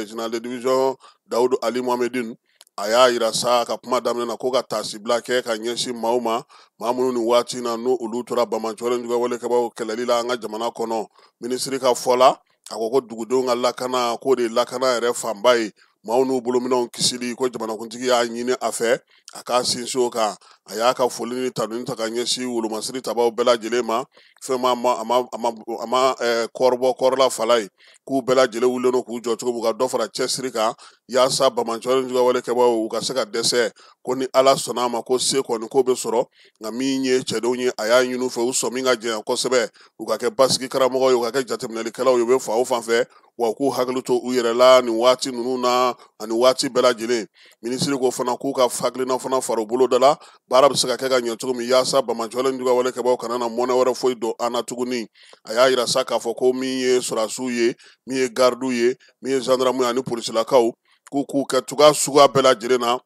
général de division Dawudu Ali Mohamedou, a y'a yira sa ka kuma daminɛ na ko ka taasibila kɛ ka ɲɛsin maaw ma, maa minnu ni waati na n'o olu tora banbaanci wale ni wale kɛbaaw kɛlɛli la an ka jamana kɔnɔ. Minisiri ka fɔ la, a ko ko dugudenw ka lakana, k'o de ye lakana yɛrɛ fanba ye, maaw n'u bolominɛnw kisili, ko jamanakuntigi y'a ɲini a fɛ a k'a sinsin o kan. A y'a ka foli ni tanuni ta ka ɲɛsin wolomasiri tabaw bɛɛ lajɛlen ma. Fɛn ma a ma a ma a ma kɔrɔbɔ kɔrɔla fala ye, k'u bɛɛ lajɛlen wulilen don k'u jɔ cogo min ka dɔ fara cɛsiri kan, yaasa banbaanci wale ni wale kɛbaaw u ka se ka dɛsɛ, ko ni Ala sɔnna a ma, ko se kɔni ko bɛ sɔrɔ. Nka min ye cɛdenw ye, a y'a ɲini u fɛ, u sɔmi ka janya kosɛbɛ, u ka kɛ basigi karamɔgɔ ye, u ka kɛ jateminɛlikɛlaw ye, u bɛ fan o fan fɛ, wa u k'u hakili to u yɛrɛ la nin waati ninnu na ani waati bɛɛ lajɛlen. Minisiri ko fana k'u ka hakilina fana fara u bolo da la, baara bɛ se ka kɛ ka ɲɛ cogo min, yaasa banbaanci wale ni wale kɛbaaw kana na mɔnɛ wɛrɛ foyi don an na tuguni. A y'a yira sa k'a fɔ ko min ye sɔrɔdasiw ye, min ye garidiw ye, min ye gendarme ye ani polisilakaw, k'u k'u kɛ cogoya suguya bɛɛ lajɛlen na,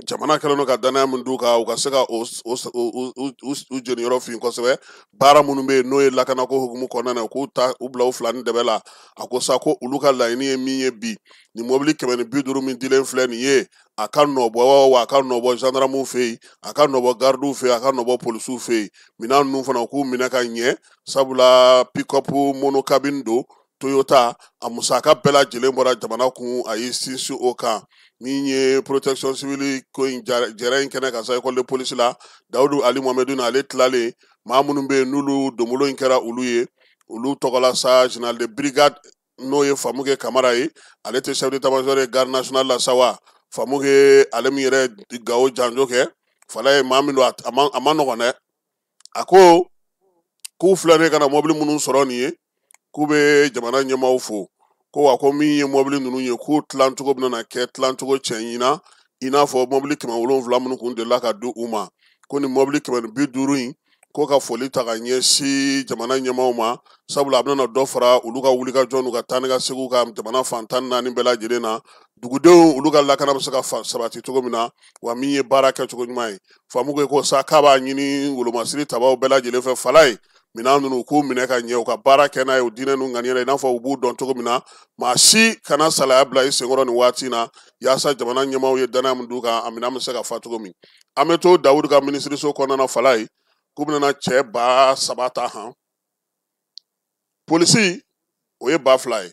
jamana kɛlen don ka danaya min d'u kan, u ka se ka u jeniyɔrɔ fin kosɛbɛ baara minnu bɛ yen, n'o ye lakanako hukumu kɔnɔna na, u k'u ta u bila u fila ni dɛbɛ la. A ko sa ko olu ka laɲini ye min ye bi, nin mɔbili 150 min dilen filɛ nin ye, a ka nɔbɔ wa a ka nɔbɔ gendarmew fɛ yen, a ka nɔbɔ gardiw fɛ yen, a ka nɔbɔ polisiw fɛ yen. Minɛn ninnu fana, u k'u minɛ ka ɲɛ, sabula pick-up monocabine don Toyota, a musaka bɛɛ lajɛlen bɔra jamana kun, a y'i sinsin o kan. Min ye protection civile ko in jɛrɛ in kɛnɛ ka sa école de police la, Dawudu Ali Mohamedou ale tilalen, maa minnu bɛ yen n'olu donbolo in kɛra olu ye, olu tɔgɔla sa général de brigade, n'o ye Famukɛ Kamara ye, ale tɛ chef d'état-major ye garde nationale la sa wa. Famukɛ ale min yɛrɛ Gawo janjo kɛ fala ye, maa min don a ma nɔgɔn dɛ. A ko k'u filɛ ne ka na mɔbili minnu sɔrɔ nin ye, k'u bɛ jamana ɲɛmaaw fo, ko wa ko min ye mɔbili ninnu ye, k'u tilancogo bɛna na kɛ tilancogo cɛɲina, i n'a fɔ mɔbili 700 minnu kun delila ka di u ma, ko nin mɔbili 150 in, ko ka foli ta ka ɲɛsin jamana ɲɛmaaw ma, sabula a bɛna dɔ fara olu ka wulikajɔ n'u ka taa ni ka seginw kan jamana fan 14 bɛɛ lajɛlen na, dugudenw olu ka lakana bɛ se ka sabati cogo min na, wa min ye baara kɛcogo ɲuman ye. Famuke ko sa k'a b'a ɲini wolomasiri tabaw bɛɛ lajɛlen fɛ fala ye, minɛn ninnu k'u minɛ ka ɲɛ, u ka baara kɛ n'a ye u diinɛ n'u ŋaniya la, i n'a fɔ u b'u dɔn cogo min na, maa si kana salaya bila i senkɔrɔ nin waati in na, yaasa jamana ɲɛmaaw ye danaya min d'u kan, a minɛn bɛ se ka fa cogo min. An bɛ to Dawudu ka minisiriso kɔnɔna na fala ye, k'u bɛna cɛ 3000 ta han, polisi o ye 2000 ye,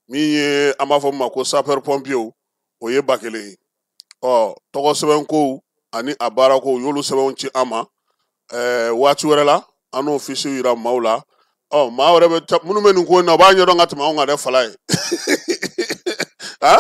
min ye an b'a fɔ min ma ko sapeur pompier o ye 1000 ye. Ɔ tɔgɔ sɛbɛn kow ani a baara kow, u y'olu sɛbɛnw ci an ma. Waati wɛrɛ la an n'o fisiw yira maaw la. Ɔ maa wɛrɛ bɛ minnu bɛ nin ko in na, u b'a ɲɛdɔn ka tɛmɛ anw kan dɛ, fala ye. Han,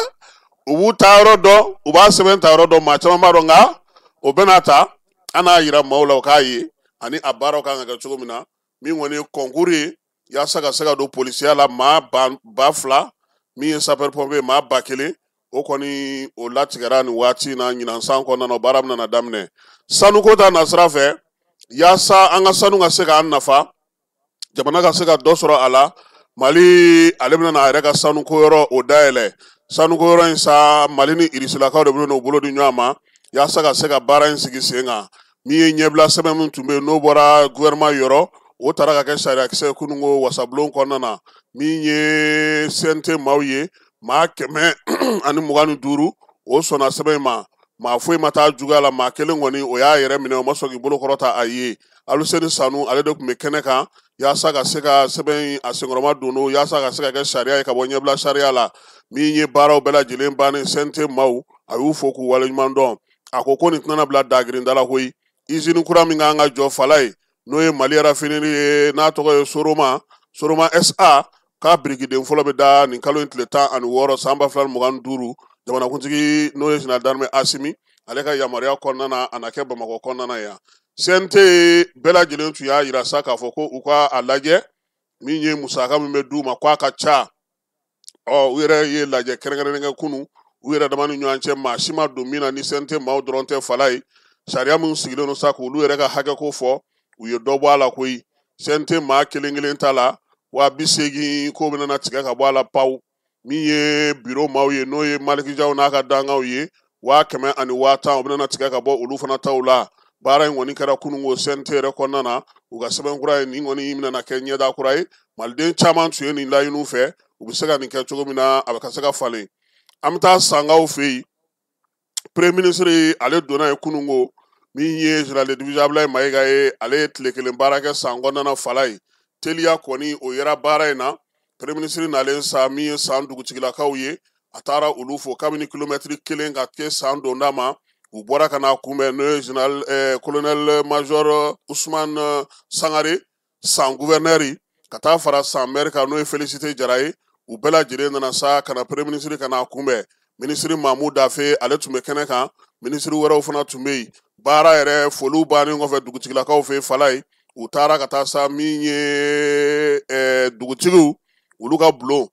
u b'u ta yɔrɔ dɔn, u b'a sɛbɛn ta yɔrɔ dɔn, maa caman b'a dɔn, nka o bɛɛ n'a ta an n'a yira maaw la, u k'a ye ani a baaraw kan ka kɛ cogo min na. Min kɔni ye concours ye yaasa ka se ka don polisiya la, maa 2000, min ye sapeur pompier maa 1000, o kɔni o latigɛra nin waati in na ɲinan san kɔnɔna na, o baara bɛna daminɛ. Sanuko ta nasira fɛ, yaasa an ka sanu ka se k'an nafa, jamana ka se ka dɔ sɔrɔ a la, Mali ale bɛna a yɛrɛ ka sanuko yɔrɔ o dayɛlɛ. Sanuko yɔrɔ in sa, Mali ni Irisilakaw de bɛna n'u bolo di ɲɔgɔn ma yaasa ka se ka baara in sigi sen kan. Min ye ɲɛbila sɛbɛn min tun bɛ yen n'o bɔra gouvernement yɔrɔ, o taara ka kɛ sariyakisɛ kununko wasabulon kɔnɔna na. Min ye CNT maaw ye, maa 125 o sɔnna sɛbɛn in ma, maa foyi ma taa juguya la, maa kelen kɔni o y'a yɛrɛ minɛ, o ma sɔn k'i bolo kɔrɔta a ye. Aluseni Sanu ale de tun bɛ kɛnɛ kan yaasa ka se ka sɛbɛn in a senkɔrɔma don, yaasa ka se ka kɛ sariya ye ka bɔ ɲɛbila sariya la. Min ye baaraw bɛɛ lajɛlen bannen, CNT maaw a y'u fo k'u waleɲuman dɔn. A ko ko nin tɛna bila dagirinda la koyi. Izini kura min kan ka jɔ fala ye, n'o ye Mali raffinerie ye, n'a tɔgɔ ye Soroma SA, k'a birikiden fɔlɔ bɛ da nin kalo in tile 16 san 2025, jamanakuntigi n'o ye général d'armée Asimi ale ka yamaruya kɔnɔna na, a na kɛ Bamakɔ kɔnɔna na yan. CNT bɛɛ lajɛlen tun y'a yira sa k'a fɔ ko u ka a lajɛ min ye musaka min bɛ d'u ma k'a ka ca. Ɔ u yɛrɛ ye lajɛ kɛrɛnkɛrɛnnen kɛ kunun, u yɛrɛ dama ni ɲɔgɔn cɛ, maa si ma don min na ni CNT maaw dɔrɔn tɛ fala ye. Sariya min sigilen don sa k'olu yɛrɛ ka hakɛ ko fɔ, u ye dɔ bɔ a la koyi. CNT maa kelen kelen ta la 80,000 ko bɛna tigɛ ka bɔ a la pawu. Min ye biro maaw ye, n'o ye Maliki Jaw n'a ka dangaw ye, 100,000 ani 10,000 o bɛna tigɛ ka bɔ olu fana taw la. Baara in kɔni kɛra kununko CNT yɛrɛ kɔnɔna na, u ka sɛbɛn kura ye nin kɔni bɛna kɛ ɲɛda kura ye. Maliden caman tun ye nin laɲiniw fɛ, u bɛ se ka nin kɛ cogo min na a bɛ ka se ka falen. An bɛ taa Sankaw fɛ yen. Premier ministre ale donna ye kununko, min ye général de division Abdoulaye Mayiga ye, ale ye tile kelen baara kɛ san kɔnɔna na fala ye. Teliya kɔni o yera baara in na. Premier ministre nalen sa, min ye san dugutigilakaw ye, a taara olu fo kabini kilomɛtiri 1 ka kɛ san donda ma. U bɔra ka n'a kunbɛn, n'o ye général colonel major Ousmane Sangare san gouverneur, ka taa fara san maire kan n'o ye Félicité Jara ye. U bɛɛ lajɛlen nana sa ka na premier ministre ka n'a kunbɛn. Ministre Mamou Dafe ale tun bɛ kɛnɛ kan, ministre wɛrɛw fana tun bɛ yen. Baara yɛrɛ foliw bannen kɔfɛ dugutigilakaw fɛ fala ye, u taara ka taa sa min ye dugutigiw olu ka bulon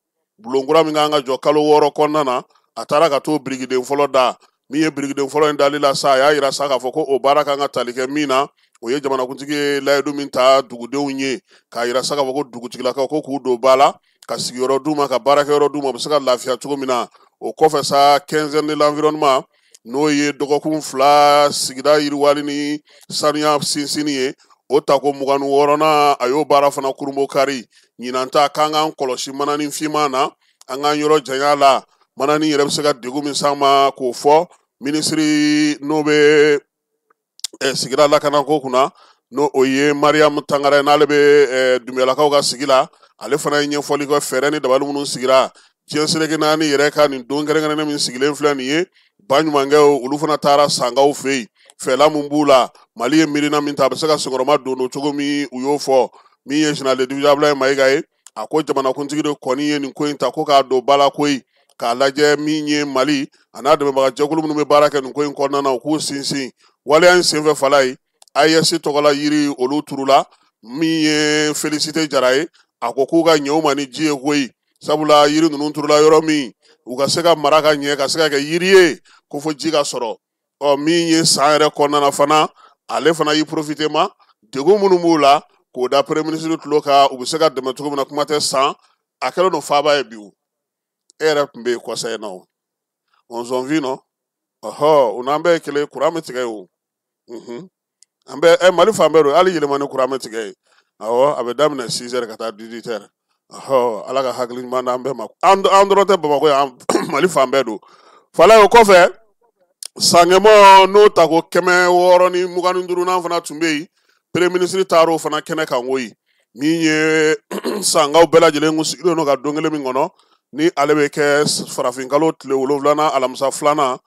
kura min kan ka jɔ kalo 6 kɔnɔna na, a taara ka t'o birikiden fɔlɔ da. Min ye birikiden fɔlɔ in dali la sa, a y'a yira sa k'a fɔ ko o baara kan ka tali kɛ min na, o ye jamanakuntigi ye layidu min ta dugudenw ye, k'a yira sa k'a fɔ ko dugutigilakaw ko k'u don ba la, ka sigiyɔrɔ d'u ma, ka baarakɛyɔrɔ d'u ma, u bɛ se ka lafiya cogo min na. O kɔfɛ sa, quinzaine de l'environnement, n'o ye dɔgɔkun 2 sigida yiriwali ni sanuya sinsinni ye, o tako 26nan a y'o baara fana kurunbo kari. Ɲinan ta k'an k'an kɔlɔsi manani finman na, an k'an yɔrɔ janya la, manani yɛrɛ bɛ se ka degun min s'an ma k'o fɔ. Minisiri n'o bɛ sigida lakanako kunna, n'o o ye Mariam Tangara ye, n'ale bɛ Dunbiyalakaw ka sigi la, ale fana ye ɲɛfɔli kɛ fɛɛrɛ ni dabali minnu sigira diɲɛ seleke naani yɛrɛ ka nin don kɛrɛnkɛrɛnnen min sigilen filɛ nin ye. Baɲumankɛw olu fana taara Sankaw fɛ yen, fɛla min b'u la, Mali ye miirina min ta a bɛ se ka senkɔrɔma don cogo min, u y'o fɔ. Min ye général de division Abdoulaye Mayiga ye, a ko jamanakuntigi de kɔni ye nin ko in ta ko k'a don ba la koyi, k'a lajɛ min ye Mali a n'a dɛmɛbaga jɛkulu minnu bɛ baara kɛ nin ko in kɔnɔna na, u k'u sinsin waleya in senfɛ fala ye. AES tɔgɔla yiri olu turula. Min ye Félicité Jara ye, a ko k'u ka ɲɛ u ma ni ji ye koyi, sabula yiri ninnu turula yɔrɔ min, u ka se ka mara ka ɲɛ, ka se ka kɛ yiri ye, ko fo ji ka sɔrɔ. Ɔ min ye san yɛrɛ kɔnɔna na fana, ale fana y'i profité ma degun minnu b'u la k'o da premier ministre tulo kan, u bɛ se ka dɛmɛ cogo min na. Kuma tɛ san a kɛlen don faaba ye bi, o e yɛrɛ tun bɛ yen kɔsa in na, o Ɔnzɔnvi nɔ, ɔhɔ, u n'an bɛɛ ye kelen, kuran bɛ tigɛ o, an bɛɛ Mali fan bɛɛ don, hali yɛlɛmani kuran bɛ tigɛ yen. Awɔ, a bɛ daminɛ 6 heures ka taa 18 heures. Ɔhɔ, Ala ka hakili ɲuman d'an bɛɛ ma. An dɔrɔn tɛ Bamakɔ yan, Mali fan bɛɛ don. Fala o kɔfɛ, Sankɛmɔ n'o tako 625nan fana tun bɛ yen, premier ministre taar'o fana kɛnɛ kan koyi. Min ye Sankaw bɛɛ lajɛlen kun sigilen don ka don kelen min kɔnɔ, ni ale bɛ kɛ farafinkalo tile 7nan alamisa 2nan,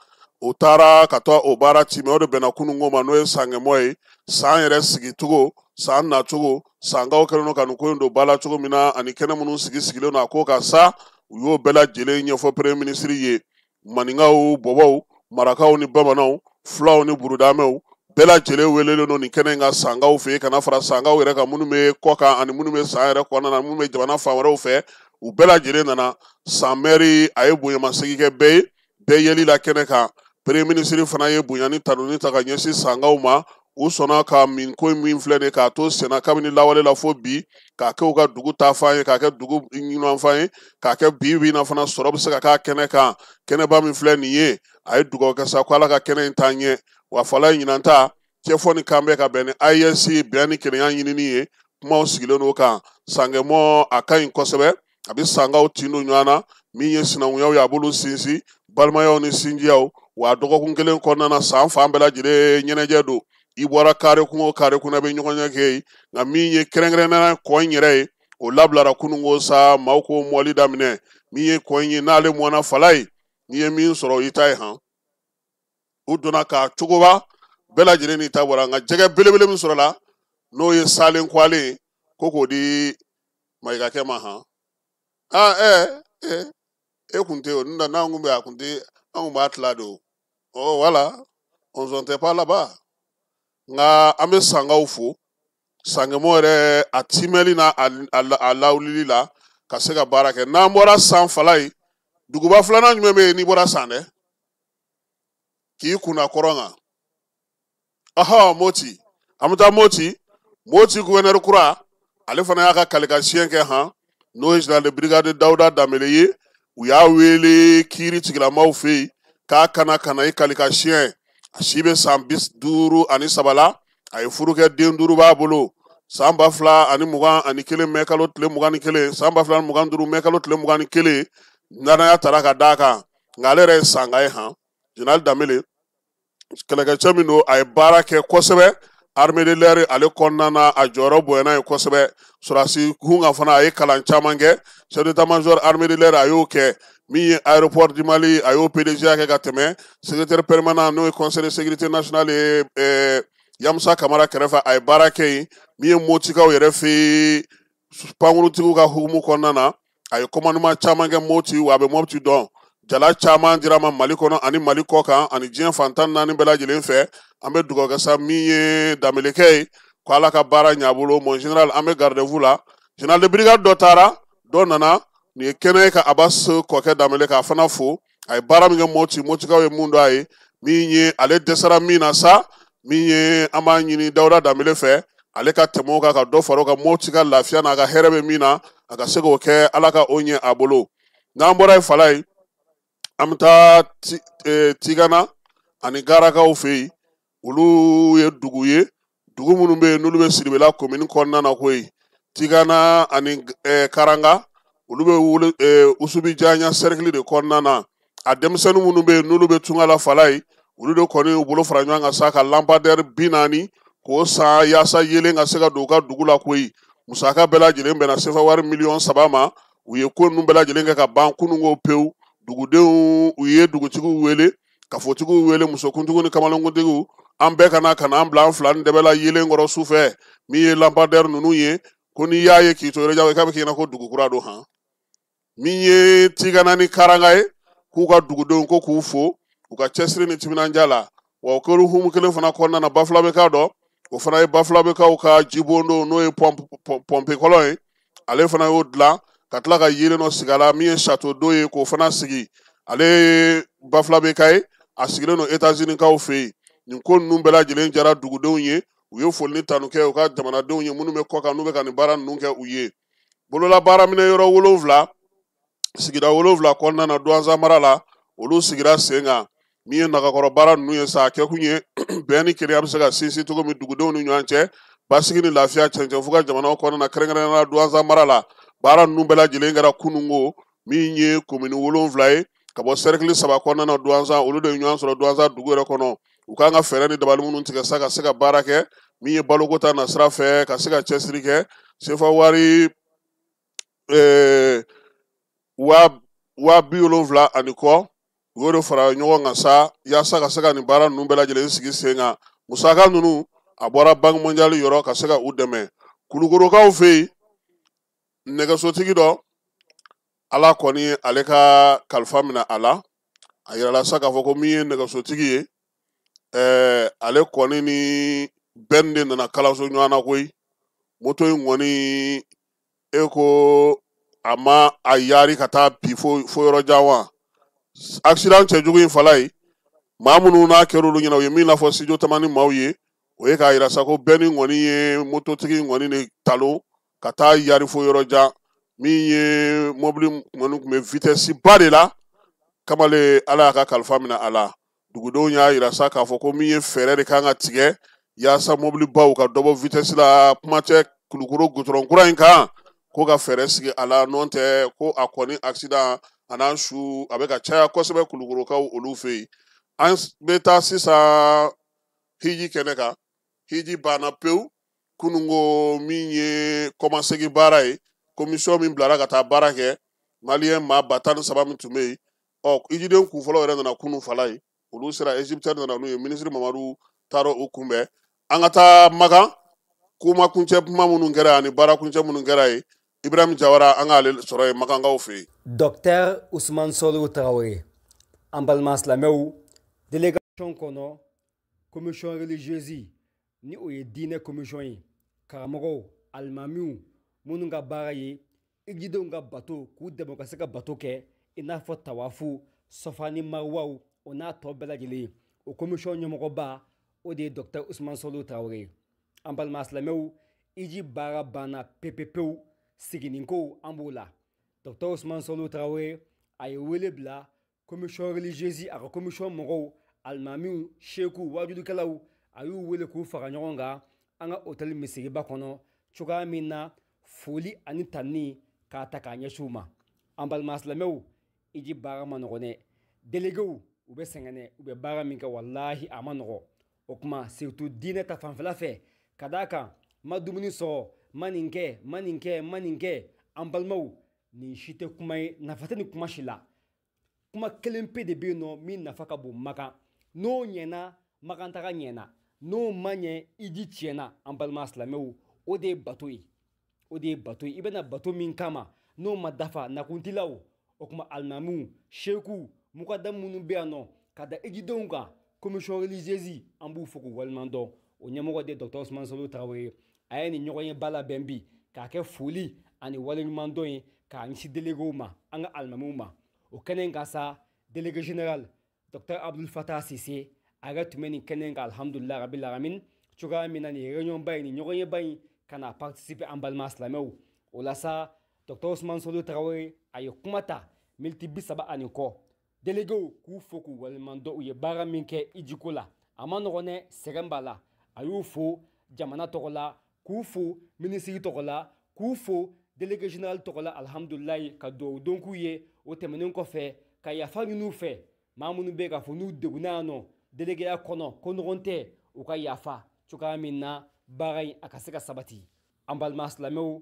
o taara ka taa o baara ci, o de bɛnna kununko ma, n'o ye Sankɛmɔ ye. San yɛrɛ sigicogo, san nacogo, sankaw kɛlen don ka nin ko in don ba la cogo min na, ani kɛnɛ minnu sigi sigilen don a ko kan sa, u y'o bɛɛ lajɛlen ɲɛfɔ premier ministre ye. Maninkaw, bɔbɔw, marakaw ni bamananw, fulaw ni burudamɛw bɛɛ lajɛlen welelen don nin kɛnɛ in kan sankaw fɛ yen, ka na fara sankaw yɛrɛ kan minnu bɛ kɔ kan ani minnu bɛ san yɛrɛ kɔnɔna na, minnu bɛ jamana fan wɛrɛw fɛ, u bɛɛ lajɛlen nana. San mɛri a ye bonyamasegin kɛ bɛɛ ye, bɛɛ yeli la kɛnɛ kan. Premier ministre fana ye bonya ni tanuni ta ka ɲɛsin sankaw ma. U sɔnna ka min ko min filɛ nin ye k'a to senna kabini lawale la fo bi, k'a kɛ u ka dugu taafan ye, k'a kɛ dugu ɲumanfan ye, k'a kɛ bi bi in na fana sɔrɔ bɛ se ka k'a kɛnɛ kan. Kɛnɛba min filɛ nin ye, a ye dugawu kɛ sa ko Ala ka kɛnɛ in taa ɲɛ. Wa fala ɲinan ta cɛfɔ ni kan bɛ ka bɛn ni AES bɛn ni kelenya ɲinini ye, kumaw sigilen don kan. Sankɛmɔ a ka ɲi kosɛbɛ, a bɛ sankaw tin don ɲɔgɔn na, min ye sinankunyaw ye a b'olu sinsin, balimayaw ni sinjiyaw. Wa dɔgɔkun kelen kɔnɔna na san fan bɛɛ lajɛlen ɲɛnajɛ don. I bɔra kare kun o kare kun na, bɛ ɲɔgɔn ɲɛ kɛ yen. Nka min ye kɛrɛnkɛrɛnnenya kɔ in yɛrɛ ye, o labilara kununko sa, maaw k'o mɔli daminɛ. Min ye kɔ in ye, n'ale mɔnna fala ye, n'i ye min sɔrɔ i ta ye han. U donna k'a cogoba bɛɛ lajɛlen n'i ta bɔra. Nka jɛgɛ belebele min sɔrɔla, n'o ye salen kwalen ye, ko k'o di mayigakɛ ma han. Aa e kun tɛ o, n'an kun bɛ a kun tɛ, an kun b'a tila de o. Oh voilà, on s'en pas là-bas. Nka an bɛ sankaw fo, sankɛmɔ yɛrɛ a timɛli n'a a lawulili la ka se ka baara kɛ. N'an bɔra san fala ye, duguba filanan jumɛn bɛ yen n'i bɔra san dɛ? K'i kunna kɔrɔn kan. Ahɔ, Moti, an bɛ taa Moti. Moti gouverneur kura, ale fana y'a ka kalikasiyɛn kɛ han, n'o ye général de brigade Dawuda Danbele ye. U y'a wele kiiri tigilamaw fɛ yen k'a kana ka na i kalikasiyɛn. A si bɛ san 53 la, a ye furu kɛ, den 5 b'a bolo. San 2021 mɛ kalo tile 21, san 2025 mɛ kalo tile 21, danaya tara ka d'a kan. Nka ale yɛrɛ ye sanka ye han. Général Danbele kɛlɛkɛcɛ min don, a ye baara kɛ kosɛbɛ armée de l'air ale kɔnɔna na, a jɔyɔrɔ bonyana ye kosɛbɛ. Sɔrɔdasi kun kan fana, a ye kalan caman kɛ. Chef d'état-major armée de l'air a y'o kɛ. Min ye aéroport du Mali, a y'o PDG kɛ ka tɛmɛ. Secrétaire permanent, n'o ye conseil de sécurité nationale ye, Yamusa Kamara kɛrɛfɛ, a ye baara kɛ yen. Min ye Motikaw yɛrɛ fɛ yen, pankuruntigiw ka hukumu kɔnɔna na, a ye commandement caman kɛ Moti, wa a bɛ Mopti dɔn. Jala caman dira ma Mali kɔnɔ ani Mali kɔ kan ani diɲɛ fan 14 bɛɛ lajɛlen fɛ. An bɛ dugawu kɛ sa min ye Danbelekɛ ye, ko Ala ka baara ɲɛ a bolo. Mon général, an bɛ garde-à-vous la. Général de brigade dɔ taara, dɔ nana. Nin ye kɛnɛ ye ka Abbas kɔkɛ Danbele k'a fana fo. A ye baara min kɛ Moti, Motikaw ye mun dɔn a ye. Min ye ale dɛsɛra min na sa, min ye an b'a ɲini Dawuda Danbele fɛ, ale ka tɛmɛ o kan ka dɔ fara o kan. Moti ka lafiya n'a ka hɛrɛ bɛ min na, a ka se k'o kɛ, Ala ka o ɲɛ a bolo. N'an bɔra yen fala ye, an bɛ taa Tigana ani Garakaw fɛ yen. Olu ye dugu ye, dugu minnu bɛ yen n'olu bɛ Siribela komini kɔnɔna na koyi. Tigana ani Karanga, olu bɛ wele Usubijanya cercle de kɔnɔna na. A denmisɛnnin minnu bɛ yen n'olu bɛ tunga la fala ye, olu de kɔni y'u bolo fara ɲɔgɔn kan sa ka lampadaire 40 k'o san yaasa yelen ka se ka don u ka dugu la koyi. Musaka bɛɛ lajɛlen bɛnna sefa wari miliyɔn 3 ma. U ye ko ninnu bɛɛ lajɛlen kɛ ka ban kununko pewu. Dugudenw, u ye dugutigiw wele, kafotigiw wele, musokuntigiw ni kamalenkuntigiw, an bɛɛ ka na ka na an bila an fila ni dɛbɛ la yelen kɔrɔ su fɛ. Min ye lampadaire ninnu ye, ko n'i y'a ye k'i to yɔrɔ jan, k'a bɛ k'i ɲɛna ko dugu kura don han. Min ye Tigana ni Karanga ye, k'u ka dugudenw ko k'u fo u ka cɛsiri ni timinandiya la. Wa o kɛra hukumu kelen fana kɔnɔna na, Bafulabɛkaw dɔ, o fana ye Bafulabɛkaw ka jibondon, n'o ye pɔnpe kɔlɔn ye, ale fana y'o dilan ka tila ka yelen dɔ sigi a la, min ye château d'eau ye, k'o fana sigi. Ale ye Bafulabɛka ye, a sigilen don États-Unis kaw fɛ yen. Nin ko ninnu bɛɛ lajɛlen jara dugudenw ye, u ye foli ni tanu kɛ u ka jamanadenw ye minnu bɛ kɔ kan, n'u bɛ ka nin baara ninnu kɛ u ye. Bolola baaraminɛ yɔrɔ 7, sigida 7 kɔnɔna na Duwanza mara la, olu sigira sen kan. Min ye nagakɔrɔ baara ninnu ye sa, a kɛkun ye bɛn ni kelenya bɛ se ka sinsin cogo min dugudenw ni ɲɔgɔn cɛ, basigi ni lafiya cɛncɛn fo ka jamanaw kɔnɔna na, kɛrɛnkɛrɛnnenya la Duwanza mara la. Baara ninnu bɛɛ lajɛlen kɛra kununko, min ye komini 7 ye ka bɔ cercle 3 kɔnɔna na Duwanza, olu de ye ɲɔgɔn sɔrɔ Duwanza dugu yɛrɛ kɔnɔ. U kan ka fɛɛrɛ ni dabali minnu tigɛ sa ka se ka baara kɛ, min ye baloko ta nasira fɛ, ka se ka cɛsiri kɛ. Sefa wari 70,000 ani kɔ, u y'o de fara ɲɔgɔn kan sa yaasa ka se ka nin baara ninnu bɛɛ lajɛlen sigi sen kan. Musaka ninnu A bɔra Banque mondiale yɔrɔ ka se ka u dɛmɛ. Kulukorokaw fɛ yen, nɛgɛsotigi dɔ, Ala kɔni ale ka kalifa minɛ a la. A yirala sa k'a fɔ ko min ye nɛgɛsotigi ye, ale kɔni ni bɛn de nana kalanso ɲɔgɔn na koyi. Moto in kɔni e ko a ma a yaari ka taa bi fo yɔrɔ jan wa. Accident cɛjugu in fala ye, maa minnu n'a kɛra olu ɲɛna, u ye min lafɔ studio Tamani maaw ye, o ye k'a yira sa ko bɛn ni kɔni ye mototigi in kɔni de talon ka taa yaari fo yɔrɔ jan. Min ye mobili kɔni tun bɛ vitesse ba de la, kamalen Ala y'a ka kalifa minɛ a la. Dugudenw y'a yira sa k'a fɔ ko min ye fɛɛrɛ de kan ka tigɛ yaasa mobilibaw ka dɔ bɔ vitesse la, kuma tɛ Kulukoro goudron kura in kan, ko ka fɛɛrɛ sigi a la, n'o tɛ ko a kɔni accident a n'a su a bɛ ka caya kosɛbɛ Kulukorokaw olu fɛ yen. An bɛ taa sisan hiji kɛnɛ kan. Hiji banna pewu kununko min ye kɔmasegin baara ye, commission min bilara ka taa baara kɛ, maliyɛn maa 13 min tun bɛ yen, ɔ hijiden kunfɔlɔ yɛrɛ nana kunun fala ye, olu sera Égypte nana n'u ye, minisiri Mamadu taara u kunbɛn. An ka taa Makan, kuma kuncɛ kuma minnu kɛra ani baara kuncɛ minnu kɛra yen, Ibrahim Jawara an k'ale sɔrɔ yen Makankaw fɛ yen. Docteur Ousmane Solo Traoré, an balima silamɛw, délégation kɔnɔ commission religieuse ni o ye diinɛ commission ye, karamɔgɔw, alimamiw minnu ka baara ye ijidenw ka bato, k'u dɛmɛ ka se ka bato kɛ i n'a fɔ tawafu, sɔfa ni mariwaw, o n'a tɔ bɛɛ lajɛlen, o commission ɲɛmɔgɔba o de ye docteur Ousmane Solo Traoré. An balima silamɛw, iji baara banna pepepewu, seginninko an b'o la. Docteur Ousmane Solo Traoré a ye wele bila commission religieuse, a ka commission mɔgɔw, alimamiw, seku, wajulikɛlaw, a y'u wele k'u fara ɲɔgɔn kan an ka hôtel Misiriba kɔnɔ cogoya min na foli ani tanni k'a ta k'a ɲɛsin u ma. An balima silamɛw, iji baara ma nɔgɔn dɛ, déléguéw u bɛ sɛgɛn dɛ, u bɛ baara min kɛ walahi a ma nɔgɔ. O kuma surtout diinɛ ta fanfɛla fɛ, ka d'a kan ma dumuni sɔrɔ, ma nin kɛ, ma nin kɛ, ma nin kɛ, an balimaw, nin si tɛ kuma ye, nafa tɛ nin kuma si la. Kuma kelen pe de bɛ yen nɔ min nafa ka bon Makan, n'o ɲɛna Makan taga ɲɛna, n'o ma ɲɛ iji tiɲɛna. An balima silamɛw, o de ye bato ye, o de ye bato ye. I bɛna bato min kama n'o ma dafa, nakun t'i la o. O kuma alimamiw, sekuw, mukadamu minnu bɛ yan nɔ ka da ijidenw kan, commission religieuse, an b'u fo k'u waleɲuman dɔn. O ɲɛmɔgɔ de ye docteur Ousmane Solo Traoré, a ye nin ɲɔgɔn ye ba labɛn bi k'a kɛ foli ani waleɲuman dɔn ye k'a ɲɛsin déléguéw ma, an ka alimamiw ma. O kɛnɛ in kan sa, délégué général docteur Abdoul Fattah Cissé a yɛrɛ tun bɛ nin kɛnɛ in kan, alhamdulilayi rabil alamin, cogoya min na nin réunion ba in, nin ɲɔgɔn ye ba in ka na participer an balima silamɛw. O la sa, docteur Ousmane Solo Traoré a ye kuma ta miniti 30 ani kɔ, déléguéw k'u fo k'u waleɲuman dɔn, u ye baara min kɛ ijiko la, a ma nɔgɔn dɛ, sɛgɛn b'a la. A y'u fo jamana tɔgɔ la, k'u fo minisiri tɔgɔ la, k'u fo délégué général tɔgɔ la, alhamdulilayi, ka dugawu don k'u ye. O tɛmɛnen kɔfɛ, ka yafa ɲini u fɛ, maa minnu bɛ k'a fɔ n'u degunna yan nɔ déléguéya kɔnɔ, ko ɲɔgɔn tɛ, u ka yafa cogoya min na baara in a ka se ka sabati. An balima silamɛw,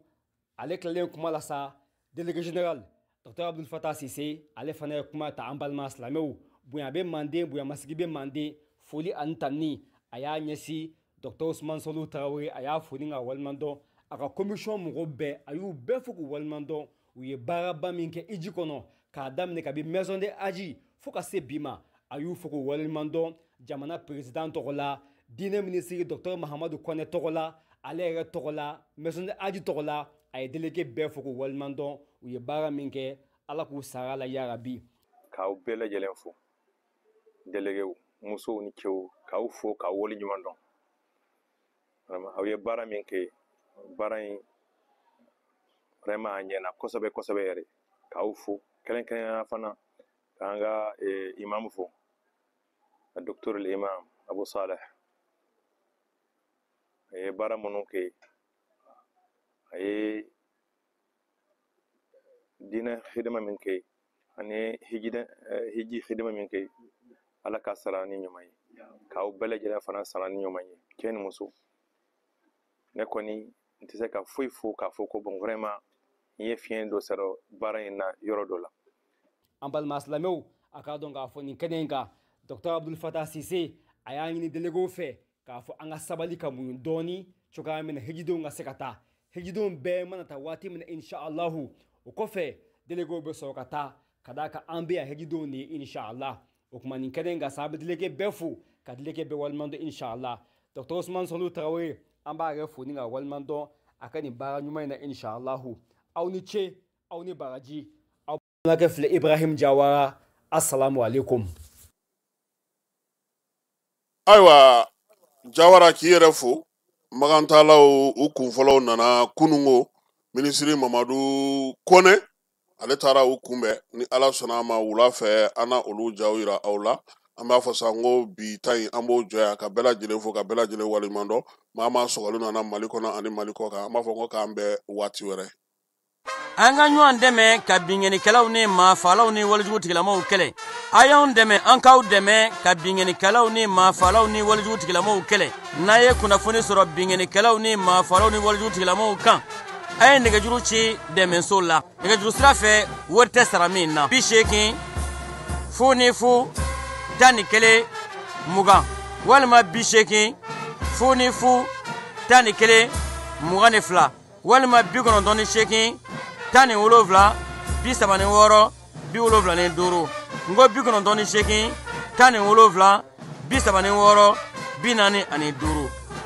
ale tilalen kuma la sa, délégué général docteur Abdoul Fattah Cissé ale fana ye kuma ta. An balima silamɛw, bonya bɛ manden, bonyamasigi bɛ manden, foli ani tanni a y'a ɲɛsin docteur Ousmane Solo Traoré, a y'a foli k'a waleɲuman dɔn, a ka commission mɔgɔw bɛɛ a y'u bɛɛ fo k'u waleɲuman dɔn, u ye baaraba min kɛ iji kɔnɔ k'a daminɛ kabi maison de Hadji fo ka se bi ma, a y'u fo k'u waleɲuman dɔn jamana président tɔgɔ la, diinɛ minisiri docteur Mahamadu Kɔnɛ tɔgɔ la, ale yɛrɛ tɔgɔ la, maison de Hadji tɔgɔ la, a ye délégué bɛɛ fo k'u waleɲuman dɔn, u ye baara min kɛ, Ala k'u sara la yarabi. K'aw bɛɛ lajɛlen fo, déléguéw, musow ni cɛw, k'aw fo k'aw waleɲuman dɔn. Vraiment, aw ye baara min kɛ, baara in vraiment a ɲɛna kosɛbɛ kosɛbɛ yɛrɛ. K'aw fo kɛrɛnkɛrɛnnenya fana k'an ka imamu fo, docteur l'imam Abou Saleh, a ye baara minnu kɛ, a ye diinɛ hidima min kɛ, ani hiji hidima min kɛ, Ala k'a sara ni ɲuman ye, k'aw bɛɛ lajɛlen fana sara ni ɲuman ye, cɛ ni muso. Ne kɔni n tɛ se ka foyi fo k'a fɔ ko bon vraiment n ye fiɲɛ dɔ sɔrɔ baara in na yɔrɔ dɔ la. An balima silamɛw, a k'a dɔn k'a fɔ nin kɛnɛ in kan, docteur Abdoul Fattah Cissé a y'a ɲini déléguéw fɛ K'a fɔ an ka sabali ka muɲu dɔɔni cogoya min na hijidenw ka se ka taa. Hijidenw bɛɛ mana taa waati min na inshallahu, o kɔfɛ déléguéw bɛ sɔrɔ ka taa ka d'a kan an bɛ yan hijidenw de ye inshallah. O kuma nin kɛnɛ in kan sa, an bɛ délégué bɛɛ fo ka délégué bɛɛ waleɲuman dɔn inshallah. Docteur Ousmane Saliou Traoré, an b'a yɛrɛ fo ni ka waleɲuman dɔn a ka nin baara ɲuman in na inshallahu. Aw ni ce, aw ni baraji, aw balimakɛ filɛ Ibrahim Jawara. Assalamu alaikum. Ayiwa Jawara, k'i yɛrɛ fo. Magantalaw u kunfɔlɔw nana kunungo, minisiri Mamadu Kone ale taara u kunbɛn. Ni Ala sɔnna a ma, wula fɛ an na olu jaw yira aw la. An b'a fɔ sa n ko bi ta in, an b'o jɔ yan ka bɛɛ lajɛlen fo ka bɛɛ lajɛlen waleɲuman dɔn. Maa maa sɔgɔlen nana Mali kɔnɔ ani Mali kɔ kan, an b'a fɔ ko k'an bɛn waati wɛrɛ. An ka ɲɔgɔn dɛmɛ ka binkannikɛlaw ni maafaalaw ni walejugu tigilamaw kɛlɛ. A y'anw dɛmɛ, an k'aw dɛmɛ ka binkannikɛlaw ni maafaalaw ni walejugu tigilamaw kɛlɛ. N'a ye kunnafoni sɔrɔ binkannikɛlaw ni maafaalaw ni walejugu tigilamaw kan, a ye nɛgɛjuru ci dɛmɛso la. Nɛgɛjuru sira fɛ, wari tɛ sara min na: 80 00 11 20 walima 80 00 11 22 walima 98 17 36 75. N ko 98 17 36 45.